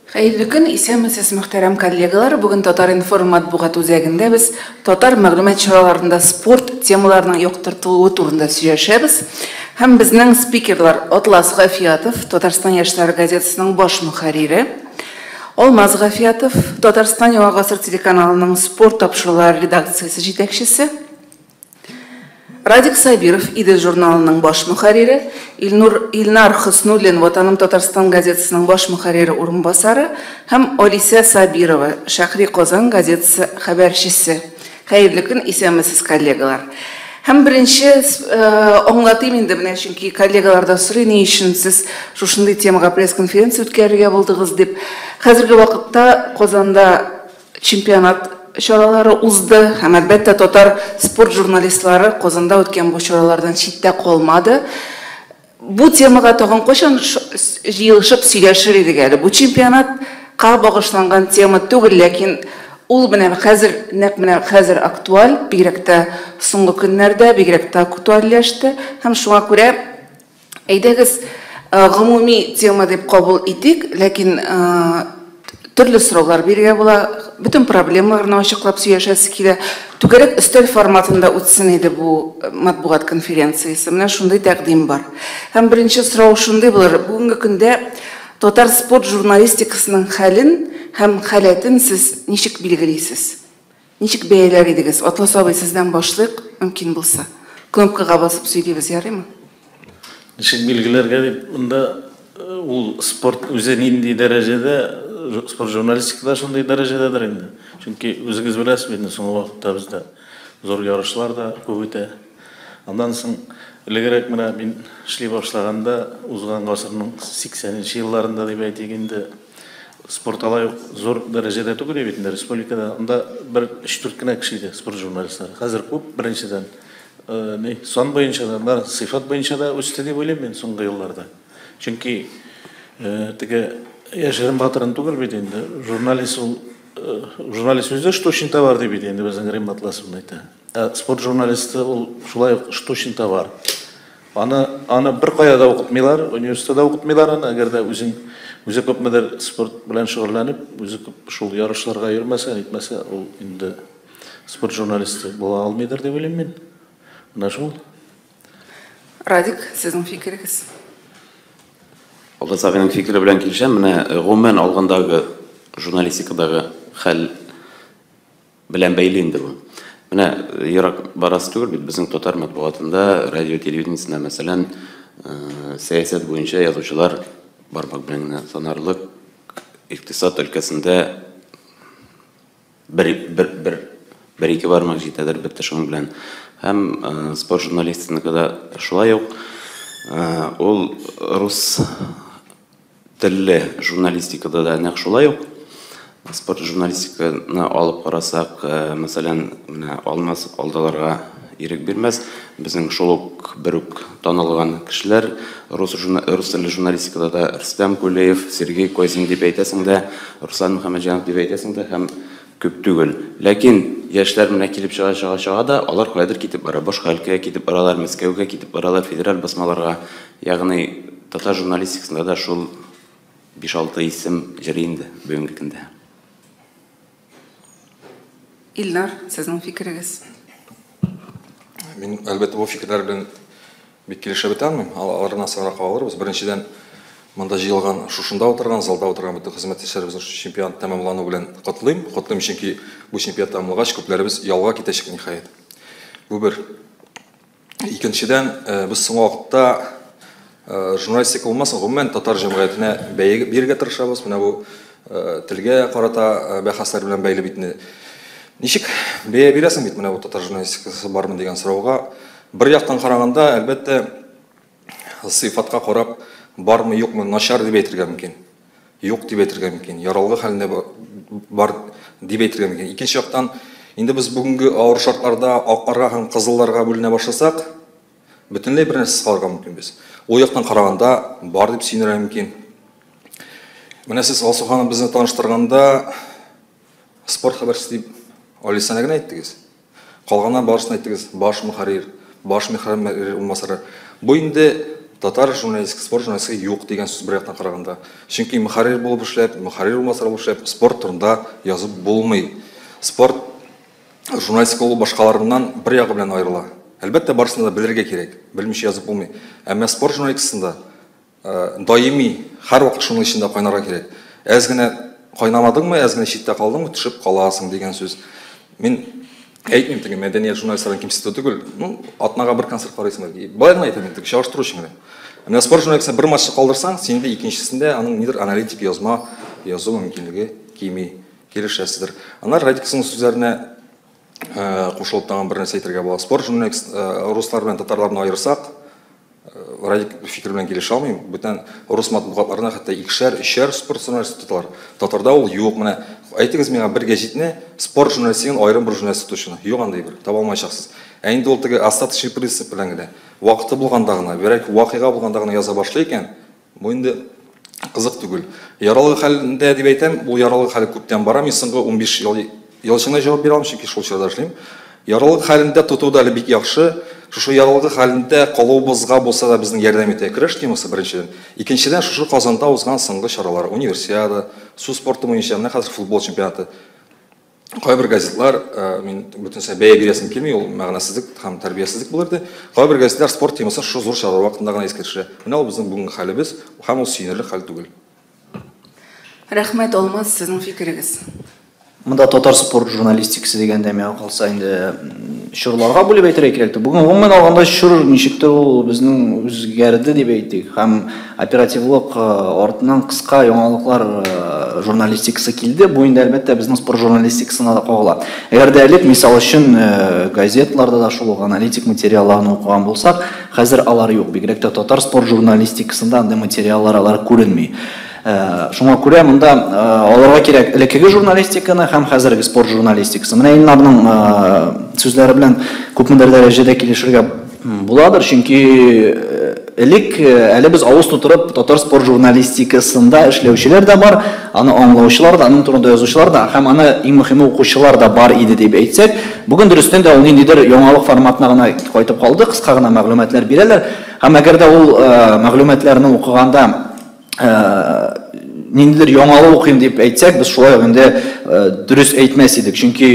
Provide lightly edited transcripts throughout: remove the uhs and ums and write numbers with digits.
Хәерле көн, исәнмесез, мөхтәрәм коллегалар. Бүген Татар-информ матбугат үзәгендә без татар мәгълүмат чараларында спорт темаларының яктыртылуы турында сөйләшәбез. Һәм безнең спикерлар Атлас Гафиятов, Татарстан яшьләре газетасының баш мөхәррире, Алмаз Гафиятов, Татарстан Яңа гасыр телеканалының спорт тапшырулары редакциясе җитәкчесе, Радик Сабиров, Идел журналының баш мөхәррире, Илнур Илнар Хөснуллин, Ватаным Татарстан газетасының баш мөхәррире урынбасары һәм Алисә Сабирова, Шәһри Казан газетасы хәбәрчесе. Хәерле көн, исәнмесез, коллегалар. Һәм беренче аңлатыйм инде менә, чөнки коллегалар да сорый, ни өчен сез шушындый темага пресс-конференция үткәрергә булдыгыз дип. Хәзерге вакытта Казанда чемпионат чаралары узды һәм, әлбәттә, татар спорт журналистлары Казанда үткән бу чаралардан читтә калмады. Бу темага тагын кайчан җыелышып сөйләшер идек әле? Бу чемпионатка багышланган тема түгел, ләкин ул менә хәзер, нәкъ менә хәзер актуаль, бигрәк тә соңгы көннәрдә бигрәк тә актуальләште, һәм шуңа күрә әйдәгез гомуми тема дип кабул итик, ләкин төрле сораулар бирергә була, бөтен проблемаларны ачыклап сөйләшәсе килә. Түгәрәк өстәл форматында үтсен иде бу матбугат конференциясе. Менә шундый тәкъдим бар. Һәм беренче сорау шундый булыр. Бүгенге көндә татар спорт журналистикасының хәлен һәм халәтен сез ничек билгелисез? Ничек бәяләр идегез? Атлас абый, сездән башлыйк, мөмкин булса. Кнопкага басып сөйлибез, ярыймы? Ничек билгеләргә дип, монда ул спорт үзе нинди дәрәҗәдә, спорт журналистика да шундый дәрәҗәдәдер инде. Чөнки үзегез беләсез бит, соңгы вакытта бездә зур ярышлар да күп үтә. Аннан соң элегрәк менә мин эшли башлаганда, узган гасырның 80нче елларында дип әйтик инде, спорт алай ук зур дәрәҗәдә түгел бит инде республикада. Анда бер 3-4 кенә кеше иде спорт журналистлары. Хәзер күп, беренчедән, сан буенча да, сыйфат буенча да үсте дип уйлыйм мин соңгы елларда. Чөнки теге яшерен батырын түгел бит инде, журналист ул, журналист үзе штучный товар дип бит инде безнең Рим Атласовны әйтә. Ә спорт журналисты ул шулай ук штучный товар. Аны бер кая да укытмыйлар, университетта укытмыйлар аны, әгәр дә үзең үзе күпмедер спорт белән шөгыльләнеп, үзе күп шул ярышларга йөрмәсә, нитмәсә, ул инде спорт журналисты була алмыйдыр дип уйлыйм мин. Менә шул. Радик, сезнең фикерегез? Атлас абыйның фикере белән килешәм. Менә гомумән алгандагы журналистикадагы хәл белән бәйле инде бу. Менә ерак барасы түгел бит, безнең татар матбугатында, радио, телевидениесендә, мәсәлән, сәясәт буенча язучылар бармак белән генә санарлык, икътисад өлкәсендә бер ике бармак җитәдер, бетте шуның белән. Һәм спорт журналистикасы да шулай ук, ул рус телле журналистикада да нәкъ шулай ук. Спорт журналистиканы алып карасак, мәсәлән, менә Алмаз алдаларга ирек бирмәс. Безнең шул ук бер үк танылган кешеләр рус телле журналистикада да Рөстәм Кулиев, Сергей Козин дип әйтәсең дә, Руслан Мөхәммәтҗанов дип әйтәсең дә, һәм күп түгел. Ләкин яшьләр менә килеп чыга, чыга, чыга да, алар каядыр китеп бара, башка өлкәгә китеп баралар, Мәскәүгә китеп баралар, федераль басмаларга. Ягъни татар журналистикасында да шул 5-6 исем җыри инде бүгенге көндә. Илнар, сезнең фикерегез? Мин, әлбәттә, бу фикерләр белән бик килешә бетә алмыйм. Аларны соңрак алырбыз. Беренчедән, монда җыелган, шушында утырган, залда утырган бөтен хезмәттәшләребезне шушы чемпионат тәмамлану белән котлыйм. Котлыйм, чөнки бу чемпионат тәмамлангач, күпләребез ялга китәчәк ниһаять. Бу бер. Икенчедән, без соңгы вакытта журналистика булмасын, гомумән татар җәмгыятенә бәя бирергә тырышабыз. Менә бу телгә карата бәхәсләр белән бәйле бит инде. Ничек бәя бирәсең бит менә бу татар журналистикасы бармы дигән сорауга? Бер яктан караганда, әлбәттә, сыйфатка карап, бармы, юкмы, начар дип әйтергә мөмкин. Юк дип әйтергә мөмкин, яралгы хәлендә бар дип әйтергә мөмкин. Икенче яктан, инде без бүгенге авыр шартларда акларга һәм кызылларга бүленә башласак, бөтенләй бер нәрсәсез калырга мөмкин без. Ул яктан караганда бар дип сөенергә мөмкин. Менә сез Алсу ханым безне таныштырганда спорт хәбәрчесе дип Алисәне генә әйттегез. Калганнар барысын әйттегез. Баш мөхәррир, баш мөхәррир булмасалар. Бу инде Татар журналистикасы, спорт журналистикасы юк дигән сүз бер яктан караганда. Чөнки мөхәррир булып эшләп, мөхәррир булмаса булып эшләп, спорт турында язып булмый. Спорт журналистика ул башкаларыннан бер ягы белән аерыла. Әлбәттә, барысын да белергә кирәк, белмичә язып булмый. Әмма спорт журналистикасында даими һәрвакыт шуның эчендә кайнарга кирәк. Әз генә кайнамадыңмы, әз генә читтә калдыңмы, төшеп каласың дигән сүз. Мин әйтмим теге мәдәният журналистларын кимсетү түгел. Ну, атнага бер концерт карыйсың бәлки. Болай гына әйтәм, теге чагыштыру өчен генә. Менә спорт журналистикасында бер матчны калдырсаң, син инде икенчесендә аның нидер аналитик язма язу мөмкинлеге кими. Килешәсездер. Аннары Радикның сүзләренә кушылып тагын бер нәрсә әйтергә була. Спорт журналист руслар белән татарларны аерсак, Радик фикер белән килешә алмыйм. Бүтән рус матбугатларына хәтта икешәр, өчәр спорт журналисты тоталар. Татарда ул юк. Менә әйтегез миңа бер гәҗитне спорт журналистын аерым бер журналист тотучыны. Юк андый бер, таба алмаячаксыз. Ә инде ул теге остаточный принцип белән генә вакыты булганда гына, бирәк вакыйга булганда гына яза башлый икән, бу инде кызык түгел. Яралгы хәлендә дип әйтәм, бу яралгы хәле күптән бара. Мин соңгы 15 ел эчендә җавап бирә алам, чөнки шул чорда эшлим. Яралгы хәлендә тоту да әле бик яхшы. Шушы яралгы хәлендә калуыбызга булса да безнең ярдәм итә көрәш темасы беренчедән. Икенчедән, шушы Казанда узган соңгы чаралар, универсиада, су спорты буенча, менә хәзер футбол чемпионаты. Кайбер газетлар, мин бөтенесенә бәя бирәсем килми, ул мәгънәсезлек һәм тәрбиясезлек булыр иде. Кайбер газетлар спорт темасын шушы зур чаралар вакытында гына искә төшерә. Менә ул безнең бүгенге хәлебез һәм ул сөенерлек хәл түгел. Рәхмәт, Алмаз, сезнең фикерегез. Монда татар спорт журналистикасы дигәндә миңа калса инде чорларга бүлеп әйтергә кирәк. Бүген гомумән алганда чор ничектер ул безнең үзгәрде дип әйтик. Һәм оперативлык артыннан кыска яңалыклар журналистикасы килде. Бу инде әлбәттә безнең спорт журналистикасына да кагыла. Әгәр дә элек, мисал өчен, газетларда да шул ук аналитик материалларны укыган булсак, хәзер алар юк. Бигрәк тә татар спорт журналистикасында андый материаллар алар күренми. Шуңа күрә монда алырга кирәк элеккеге журналистиканы һәм хәзерге спорт журналистикасын. Менә Илнарның сүзләре белән күпмедер дәрәҗәдә килешергә буладыр, чөнки элек әле без авыз тутырып татар спорт журналистикасында эшләүчеләр дә бар, аны аңлаучылар да, аның турында язучылар да һәм аны иң мөһиме укучылар да бар иде дип әйтсәк, бүген дөрестән дә ул ниндидер яңалык форматына гына кайтып калды, кыска гына мәгълүматлар бирәләр. Һәм әгәр дә ул мәгълүматларны укыганда ниндидер яңалык укыйм дип әйтсәк, без шулай ук инде дөрес әйтмәс идек. Чөнки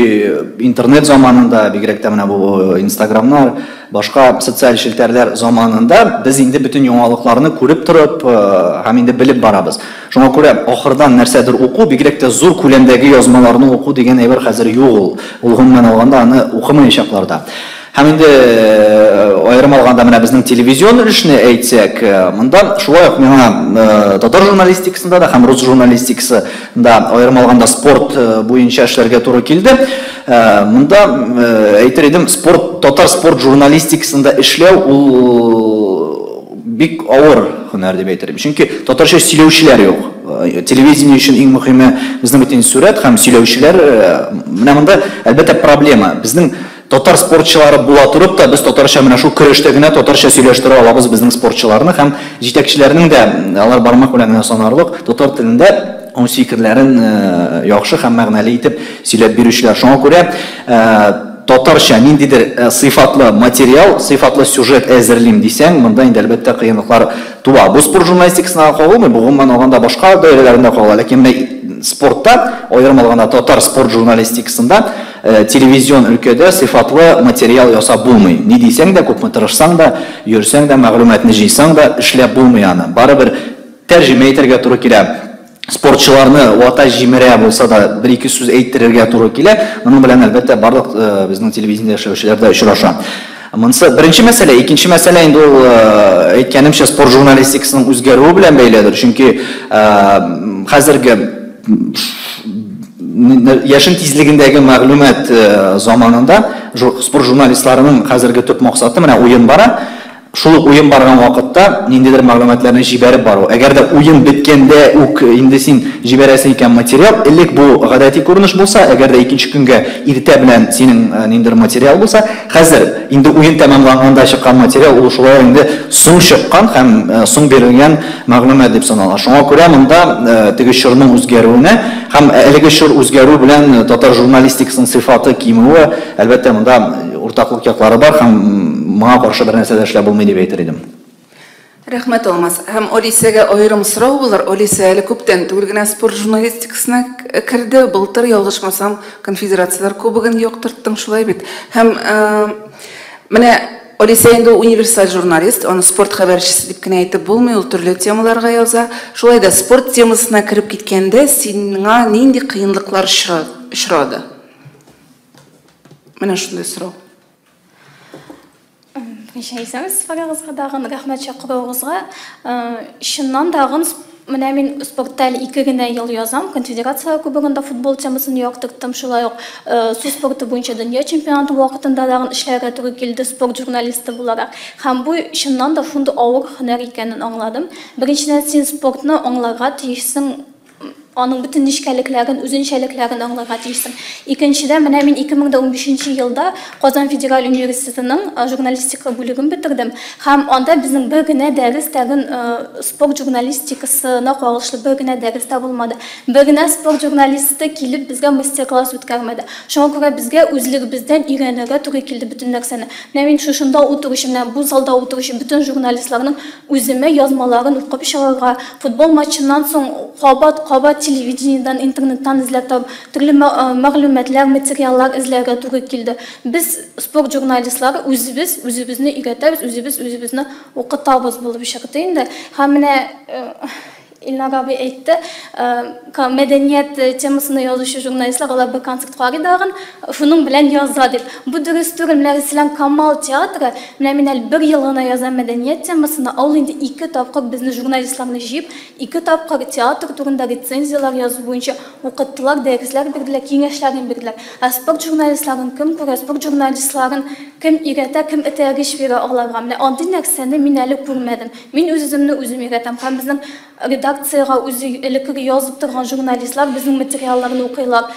интернет заманында, бигрәк тә менә бу Инстаграмнар, башка социаль челтәрләр заманында без инде бөтен яңалыкларны күреп торып һәм инде белеп барабыз. Шуңа күрә ахырдан нәрсәдер уку, бигрәк тә зур күләмдәге язмаларны уку дигән әйбер хәзер юк ул. Ул гомумән алганда аны укымаячаклар да. Һәм инде аерым алганда менә безнең телевизион өлешне әйтсәк, монда шулай ук миңа татар журналистикасында да һәм рус журналистикасында аерым алганда спорт буенча эшләргә туры килде. Монда әйтер идем, спорт, татар спорт журналистикасында эшләү ул бик авыр һөнәр дип әйтер идем. Чөнки татарча сөйләүчеләр юк. Телевидение өчен иң мөһиме безнең бит инде сурәт һәм сөйләүчеләр. Менә монда әлбәттә проблема. Безнең татар спортчылары була торып та, без татарча менә шул көрәштә генә татарча сөйләштерә алабыз безнең спортчыларны һәм җитәкчеләрнең дә алар бармак белән генә санарлык татар телендә үз фикерләрен яхшы һәм мәгънәле итеп сөйләп бирүчеләр. Шуңа күрә татарча ниндидер сыйфатлы материал, сыйфатлы сюжет әзерлим дисәң, монда инде әлбәттә кыенлыклар туа. Бу спорт журналистикасына кагылмый, бу гомумән алганда башка даирәләрендә кагыла. Ләкин менә спортта, аерым алганда татар спорт журналистикасында телевизион өлкәдә сыйфатлы материал ясап булмый. Ни дисәң дә, күпме тырышсаң да, йөрсәң дә, мәгълүматны җыйсаң да, эшләп булмый аны. Барыбер тәрҗемә итәргә туры килә. Спортчыларны вата җимерә булса да бер-ике сүз әйттерергә туры килә. Моның белән әлбәттә барлык безнең телевидениедә эшләүчеләр дә очраша. Монысы беренче мәсьәлә. Икенче мәсьәлә инде ул әйткәнемчә спорт журналистикасының үзгәрүе белән бәйледер. Чөнки хәзерге яшен тизлегендәге мәгълүмат заманында спорт журналистларының хәзерге төп максаты менә уен бара. Шул ук уен барган вакытта ниндидер мәгълүматларны җибәреп бару. Әгәр дә уен беткәндә үк инде син җибәрәсең икән материал, элек бу гадәти күренеш булса, әгәр дә икенче көнгә иртә белән синең ниндидер материал булса, хәзер инде уен тәмамланганда чыккан материал ул шулай инде соң чыккан һәм соң бирелгән мәгълүмат дип санала. Шуңа күрә монда теге чорның үзгәрүенә һәм әлеге чор үзгәрү белән татар журналистикасының сыйфаты кимүе, әлбәттә, монда уртаклык яклары бар һәм моңа каршы бер нәрсә дә эшләп булмый дип әйтер идем. Рәхмәт, Алмаз. Һәм Олисәгә аерым сорау булыр. Олисә әле күптән түгел генә спорт журналистикасына керде. Былтыр, ялгышмасам, Конфедерацияләр кубогын яктырттың, шулай бит. Һәм менә Олисә инде универсаль журналист, аны спорт хәбәрчесе дип кенә әйтеп булмый, ул төрле темаларга яза. Шулай да спорт темасына кереп киткәндә сиңа нинди кыенлыклар очрады? Менә шундый сорау. Исәнмесез, барыгызга тагын рәхмәт чакыруыгызга. Чыннан тагын менә мин спортта әле 2 генә ел язам. Конфедерация кубогында футбол темасын яктырттым. Шулай ук су спорты буенча дөнья чемпионаты вакытында тагын эшләргә туры килде спорт журналисты буларак. Һәм бу чыннан да шундый авыр һөнәр икәнен аңладым. Беренчедән, син спортны аңларга тиешсең, аның бөтен нечкәлекләрен, үзенчәлекләрен аңларга тиешсең. Икенчедән, менә мин 2015 елда Казан федераль университетының журналистика бүлеген бетердем. Һәм анда безнең бер генә дәрес тәген спорт журналистикасына кагылышлы бер генә дәрес тә булмады. Бер генә спорт журналисты килеп безгә мастер-класс үткәрмәде. Шуңа күрә безгә үзлегебездән өйрәнергә туры килде бөтен нәрсәне. Менә мин шушында утыручы, менә бу залда утыручы бөтен журналистларның үземә язмаларын укып чыгарга, футбол матчыннан соң кабат-кабат телевидениедән, интернеттан эзләп табып, төрле мәгълүматлар, материаллар эзләргә туры килде. Без спорт журналистлары үзебез үзебезне өйрәтәбез, үзебез үзебезне укытабыз булып чыкты инде. Һәм менә Илнар абый әйтте, мәдәният темасына язучы журналистлар алар бер концерт карый дагын, шуның белән яза дип. Бу дөрес түгел. Менә мәсәлән, Камал театры, менә мин әле бер ел гына язам мәдәният темасына, ул инде 2 тапкыр безне журналистларны җыеп, 2 тапкыр театр турында рецензияләр язу буенча укыттылар, дәресләр бирделәр, киңәшләрен бирделәр. Ә спорт журналистларын кем күрә, спорт журналистларын кем өйрәтә, кем этәргеч бирә аларга? Менә андый нәрсәне мин әле күрмәдем. Мин үз-үземне үзем өйрәтәм. Һәм безнең редакциягә үзе элеккеге язып торган журналистлар безнең материалларны укыйлар.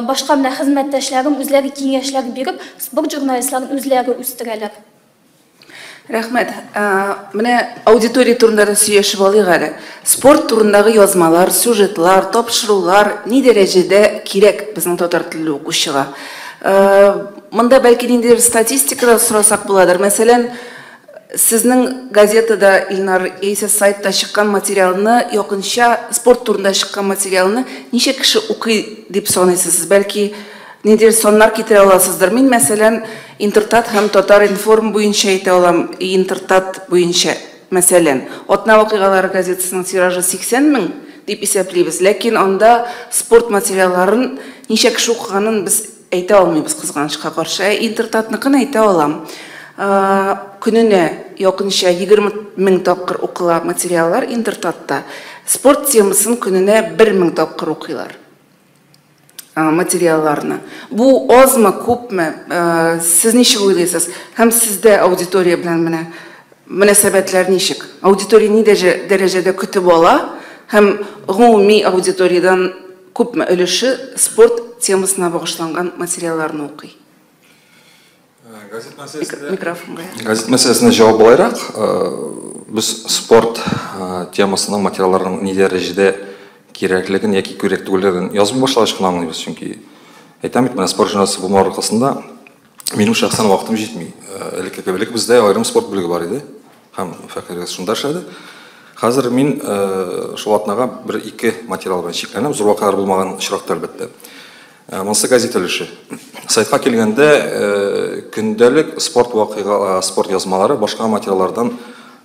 Башка менә хезмәттәшләрем үзләре киңәшләр биреп, спорт журналистларын үзләре үстерәләр. Рәхмәт. Менә аудитория турында да сөйләшеп алыйк әле. Спорт турындагы язмалар, сюжетлар, тапшырулар ни дәрәҗәдә кирәк безнең татар телле укучыга? Монда бәлки ниндидер статистика да сорасак буладыр. Мәсәлән, сезнең газетада, Илнар, яисә сайтта чыккан материалны, якынча спорт турында чыккан материалны ничә кеше укый дип саныйсыз? Сез бәлки ниндидер саннар китерә аласыздыр. Мин, мәсәлән, Интертат һәм Татар-информ буенча әйтә алам, Интертат буенча, мәсәлән, Атна вакыйгалары газетасының тиражы 80 мең дип исәплибез, ләкин анда спорт материалларын ничә кеше укыганын без әйтә алмыйбыз, кызганычка каршы. Ә Интертатныкын әйтә алам. Көненә якынча 20 мең тапкыр укыла материаллар Интертатта. Спорт темасын көненә 1 мең тапкыр укыйлар материалларны. Бу азмы, күпме? Сез ничек уйлыйсыз? Һәм сездә аудитория белән менә мөнәсәбәтләр ничек? Аудитория ни дәрәҗәдә көтеп ала һәм гомуми аудиториядан күпме өлеше спорт темасына багышланган материалларны укый? Газет мәсьәләсендә Газет мәсьәләсенә җавап булайрак, без спорт темасының материалларының ни дәрәҗәдә кирәклеген яки кирәк түгеллеген язмый башлагач кына аңлыйбыз, чөнки әйтәм бит, менә спорт журналисты булмау аркасында минем шәхсән вакытым җитми. Элекке кебек бездә аерым спорт бүлеге бар иде һәм Фәхри шунда эшләде. Хәзер мин шул атнага бер-ике материал белән чикләнәм, зур вакыйгалар булмаган очракта әлбәттә. Монысы газета өлеше. Сайтка килгәндә көндәлек спорт вакыйга, спорт язмалары башка материаллардан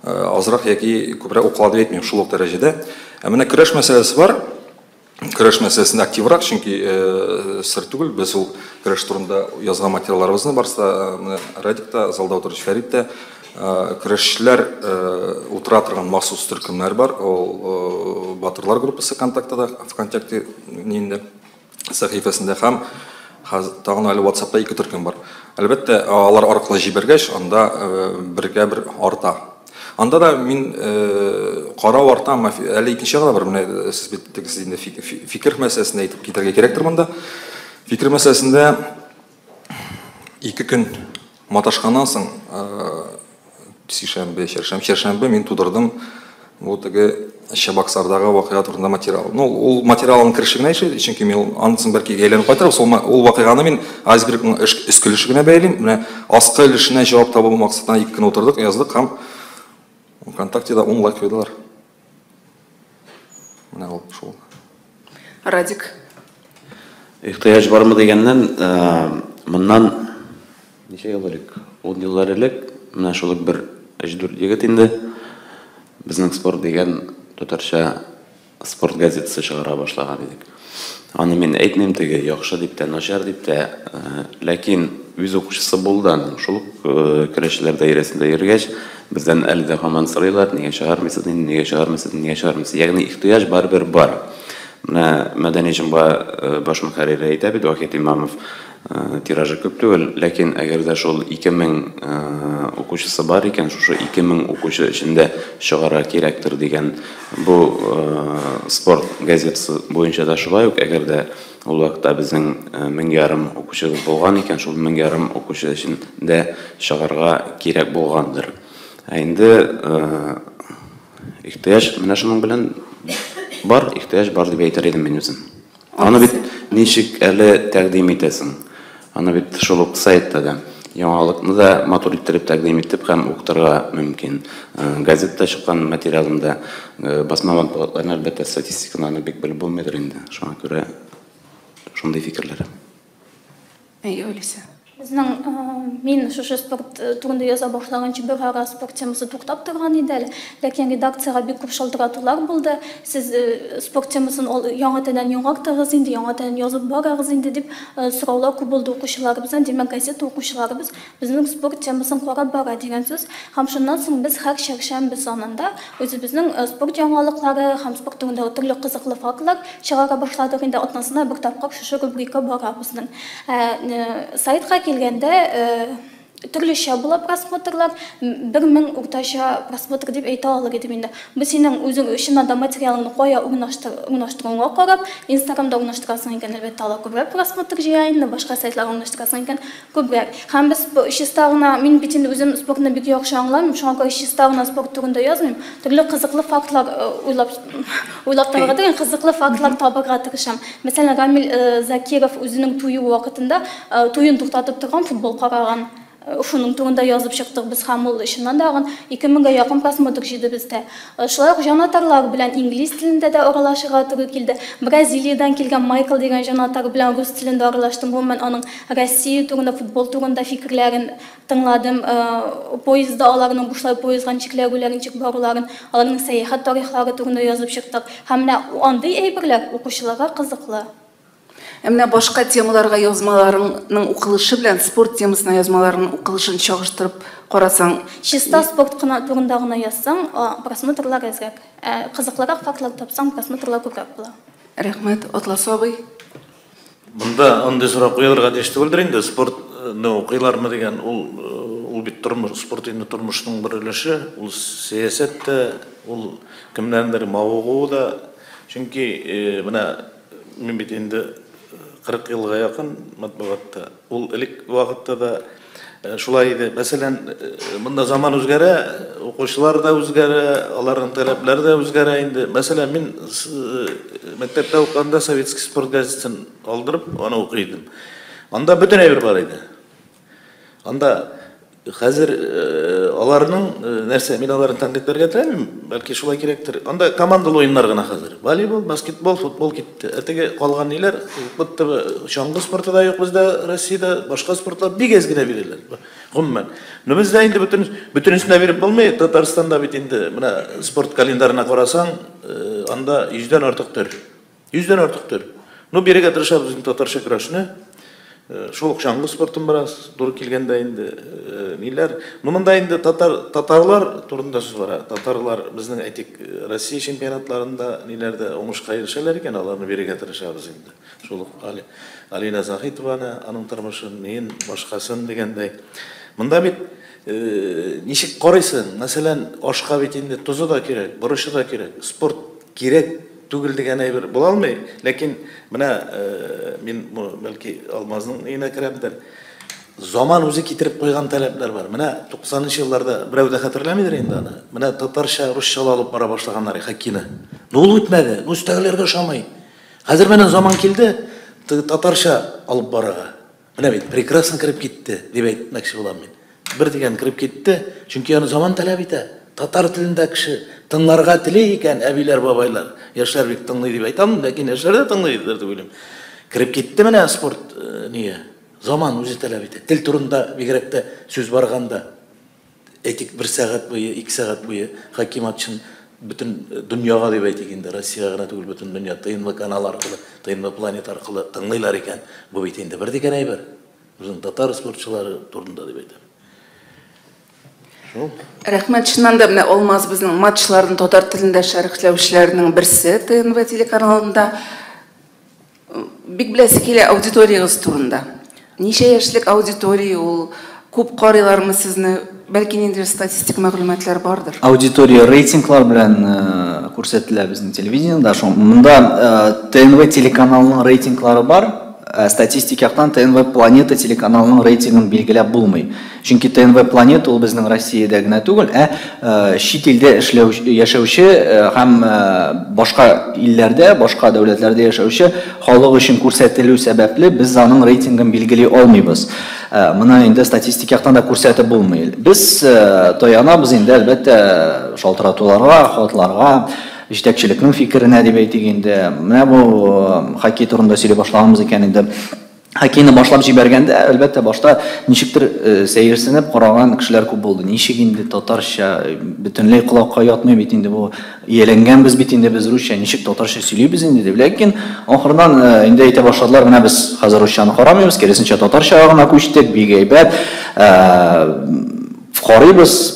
азрак яки күбрәк укыла дип әйтмим, шул ук дәрәҗәдә. Ә менә көрәш мәсьәләсе бар. Көрәш мәсьәләсендә активрак, чөнки сер түгел, без ул көрәш турында язган материалларыбызны барсы да, менә Радик та, залда утыручы Фәрит тә, көрәшчеләр утыра торган махсус төркемнәр бар. Ул батырлар группасы ВКонтактеда, ВКонтакте инде сәхифәсендә һәм тагын әле WhatsAppта 2 төркем бар. Әлбәттә, алар аркылы җибәргәч, анда бергә бер арта. Анда да мин карау арта, әле икенче ягы да бар. Менә сез бит тегесе инде фикер мәсьәләсен әйтеп китәргә кирәктер монда. Фикер мәсьәләсендә 2 көн маташканнан соң, сишәмбе, чәршәмбе, чәршәмбе мин тудырдым бу теге Чабаксардагы вакыйга турында материал. Ну, ул материалның кереше генә ише, чөнки мин анысын бәлки әйләнеп кайтырбыз. Ул вакыйганы мин айсбергның өске өлеше генә бәйлим. Менә аскы өлешенә җавап табу максатына 2 көн утырдык, яздык һәм ВКонтактеда 10 лайк куйдылар. Менә ул шул. Радик. Ихтыяҗ бармы дигәннән, моннан ничә ел элек? 10 еллар элек менә шул ук бер 3-4 егет инде безнең спорт дигән татарча спорт газетасы чыгара башлаган идек. Аны мин әйтмим теге яхшы дип тә, начар дип тә, ләкин үз укучысы булды аның. Шул ук көрәшчеләр даирәсендә йөргәч, бездән әле дә һаман сорыйлар, нигә чыгармыйсыз, нигә чыгармыйсыз, нигә чыгармыйсыз. Ягъни ихтыяҗ барыбер бар. Менә Мәдәни җомга баш мөхәррире әйтә бит, Вахит Имамов, тиражы күп түгел, ләкин әгәр дә шул 2000 укучысы бар икән, шушы 2000 укучы эчендә чыгарга кирәктер дигән бу спорт газетасы буенча да шулай ук, әгәр дә ул вакытта безнең 1500 укучыбыз булган икән, шул 1500 укучы эчендә чыгарга кирәк булгандыр. Ә инде ихтыяҗ менә шуның белән бар, ихтыяҗ бар дип әйтер идем мин үзем. Аны бит ничек әле тәкъдим итәсең? Аны бит шул ук сайтта да яңалыкны да матур иттереп тәкъдим итеп һәм укытырга мөмкин. Газетта чыккан материалында басма матбугатларны, әлбәттә, статистиканы аны бик белеп булмыйдыр инде. Шуңа күрә шундый фикерләр. Әйе, Олеся. Безнең мин шушы спорт турында яза башлаганчы бер ара спорт темасы туктап торган иде әле. Ләкин редакциягә бик күп шалтыратулар булды. Сез спорт темасын яңа телдән яңартыгыз инде, яңа телдән язып барыгыз инде дип сораулар күп булды укучыларыбыздан. Димәк, газета укучыларыбыз безнең спорт темасын карап бара дигән сүз. Һәм шуннан соң без һәр чәршәмбе санында үзебезнең спорт яңалыклары һәм спорт турындагы төрле кызыклы фактлар чыгара башладык. Инде атнасына бер тапкыр шушы рубрика бара безнең. Сайтка килгәндә төрлечә була просмотрлар, 1000 уртача просмотр дип әйтә алыр идем инде. Бу синең үзең өчен анда материалыңны кая урнаштыруыңа карап, Инстаграмда урнаштырасың икән, әлбәттә, ала күбрәк просмотр җыя инде, башка сайтларда урнаштырасың икән, күбрәк. Һәм без чиста гына, мин бит инде үзем спортны бик яхшы аңламыйм, шуңа күрә чиста гына спорт турында язмыйм, төрле кызыклы фактлар уйлап табырга тырышам, кызыклы фактлар табырга тырышам. Мәсәлән, Рамил Закиров үзенең туе вакытында туен туктатып торган футбол караган. Шуның турында язып чыктык без һәм ул чыннан да 2000гә якын просмотр җыйды бездә. Шулай ук җанатарлар белән инглиз телендә дә аралашырга туры килде. Бразилиядән килгән Майкл дигән җанатар белән рус телендә аралаштым. Гомумән, аның Россия турында, футбол турында фикерләрен тыңладым. Поездда аларның бушлай поездга ничек эләгүләрен, ничек баруларын, аларның сәяхәт тарихлары турында язып чыктык. Һәм менә андый әйберләр укучыларга кызыклы. Ә менә башка темаларга язмаларының укылышы белән спорт темасына язмаларының укылышын чагыштырып карасаң, чиста спорт кына турында гына язсаң, просмотрлар әзрәк. Кызыклырак фактлар тапсаң, просмотрлар күбрәк була. Рәхмәт, Атлас абый. Монда андый сорау куелырга тиеш түгелдер инде, спортны укыйлармы дигән, ул бит тормыш, спорт инде тормышның бер өлеше, ул сәясәт тә, ул кемнәндер мавыгуы да. Чөнки менә мин бит инде 40 елга якын матбугатта. Ул элек вакытта да шулай иде. Мәсәлән, монда заман үзгәрә, укучылар да үзгәрә, аларның таләпләре дә үзгәрә инде. Мәсәлән, мин мәктәптә укыганда Советский спорт газетасын алдырып, аны укый идем. Анда бөтен әйбер бар иде. Анда хәзер аларның нәрсә, мин аларны тәнкыйтьләргә теләмим, бәлки шулай кирәктер. Анда командалы уеннар гына хәзер. Волейбол, баскетбол, футбол китте. Ә теге калган ниләр, чаңгы спорты да юк бездә Россиядә, башка спортлар бик әз генә бирәләр. Гомумән. Но бездә инде бөтенесенә биреп булмый. Татарстанда бит инде менә спорт календарына карасаң, анда 100дән артык төр. 100дән артык төр. Ну, бирергә тырышабыз инде татарча көрәшне. Шул ук чаңгы спортын бераз туры килгәндә инде ниләр. Ну, монда инде татарлар турында сүз бара. Татарлар безнең, әйтик, Россия чемпионатларында ниләрдә уңышка ирешәләр икән, аларны бирергә тырышабыз инде. Шул ук Алина Заһитованы, аның тормышын, неен, башкасын дигәндәй. Монда бит ничек карыйсың? Мәсәлән, ашка бит инде тозы да кирәк, борычы да кирәк. Спорт кирәк түгел дигән әйбер була алмый, ләкин менә мин бәлки Алмазның өенә керәмдер. Заман үзе китереп куйган таләпләр бар. Менә 90нчы елларда берәү дә хәтерләмидер инде аны. Менә татарча, русча алып бара башлаганнар хоккейны. Ну, ул үтмәде, ну, өстәгеләргә ошамый. Хәзер менә заман килде, татарча алып барырга. Менә бит прекрасно кереп китте дип әйтмәкче булам мин. Бер дигән кереп китте, чөнки аны заман таләп итә. Татар телендә кеше тыңларга тели икән, әбиләр, бабайлар, яшьләр бик тыңлый дип әйтәм, ләкин яшьләр дә тыңлыйдыр дип уйлыйм. Кереп китте менә спорт ние. Заман үзе таләп итә. Тел турында бигрәк тә сүз барганда, әйтик, 1 сәгать буе, 2 сәгать буе хоккей матчын бөтен дөньяга дип әйтик инде, Россиягә генә түгел, бөтен дөнья ТНВ каналы аркылы, ТНВ Планета аркылы тыңлыйлар икән. Бу бит инде бер дигән әйбер. Безнең татар спортчылары турында дип әйтәм. Шул. Рәхмәт, чыннан да менә Алмаз безнең матчларын татар телендә шәрехләүчеләрнең берсе ТНВ телеканалында. Бик беләсе килә аудиториягез турында. Ничә яшьлек аудитория ул? Күп карыйлармы сезне? Бәлки ниндидер статистик мәгълүматлар бардыр. Аудитория рейтинглар белән күрсәтелә безнең телевидениедә. Шул монда ТНВ телеканалының рейтинглары бар. Статистик яктан ТНВ Планета телеканалының рейтингын билгеләп булмый. Чөнки ТНВ Планета ул безнең Россиядә генә түгел, ә чит илдә яшәүче һәм башка илләрдә, башка дәүләтләрдә яшәүче халык өчен күрсәтелү сәбәпле без аның рейтингын билгели алмыйбыз. Моны инде статистик яктан да күрсәтеп булмый. Без таянабыз инде әлбәттә шалтыратуларга, хатларга, җитәкчелекнең фикеренә дип әйтик инде. Менә бу хоккей турында сөйли башлаганбыз икән инде. Хоккейны башлап җибәргәндә, әлбәттә, башта ничектер сәерсенеп караган кешеләр күп булды. Ничек инде татарча бөтенләй колакка ятмый бит инде бу, ияләнгәнбез бит инде без русча, ничек татарча сөйлибез инде дип. Ләкин ахырдан инде әйтә башладылар, менә без хәзер русчаны карамыйбыз, киресенчә татарчага гына күчтек, бик әйбәт. Карыйбыз,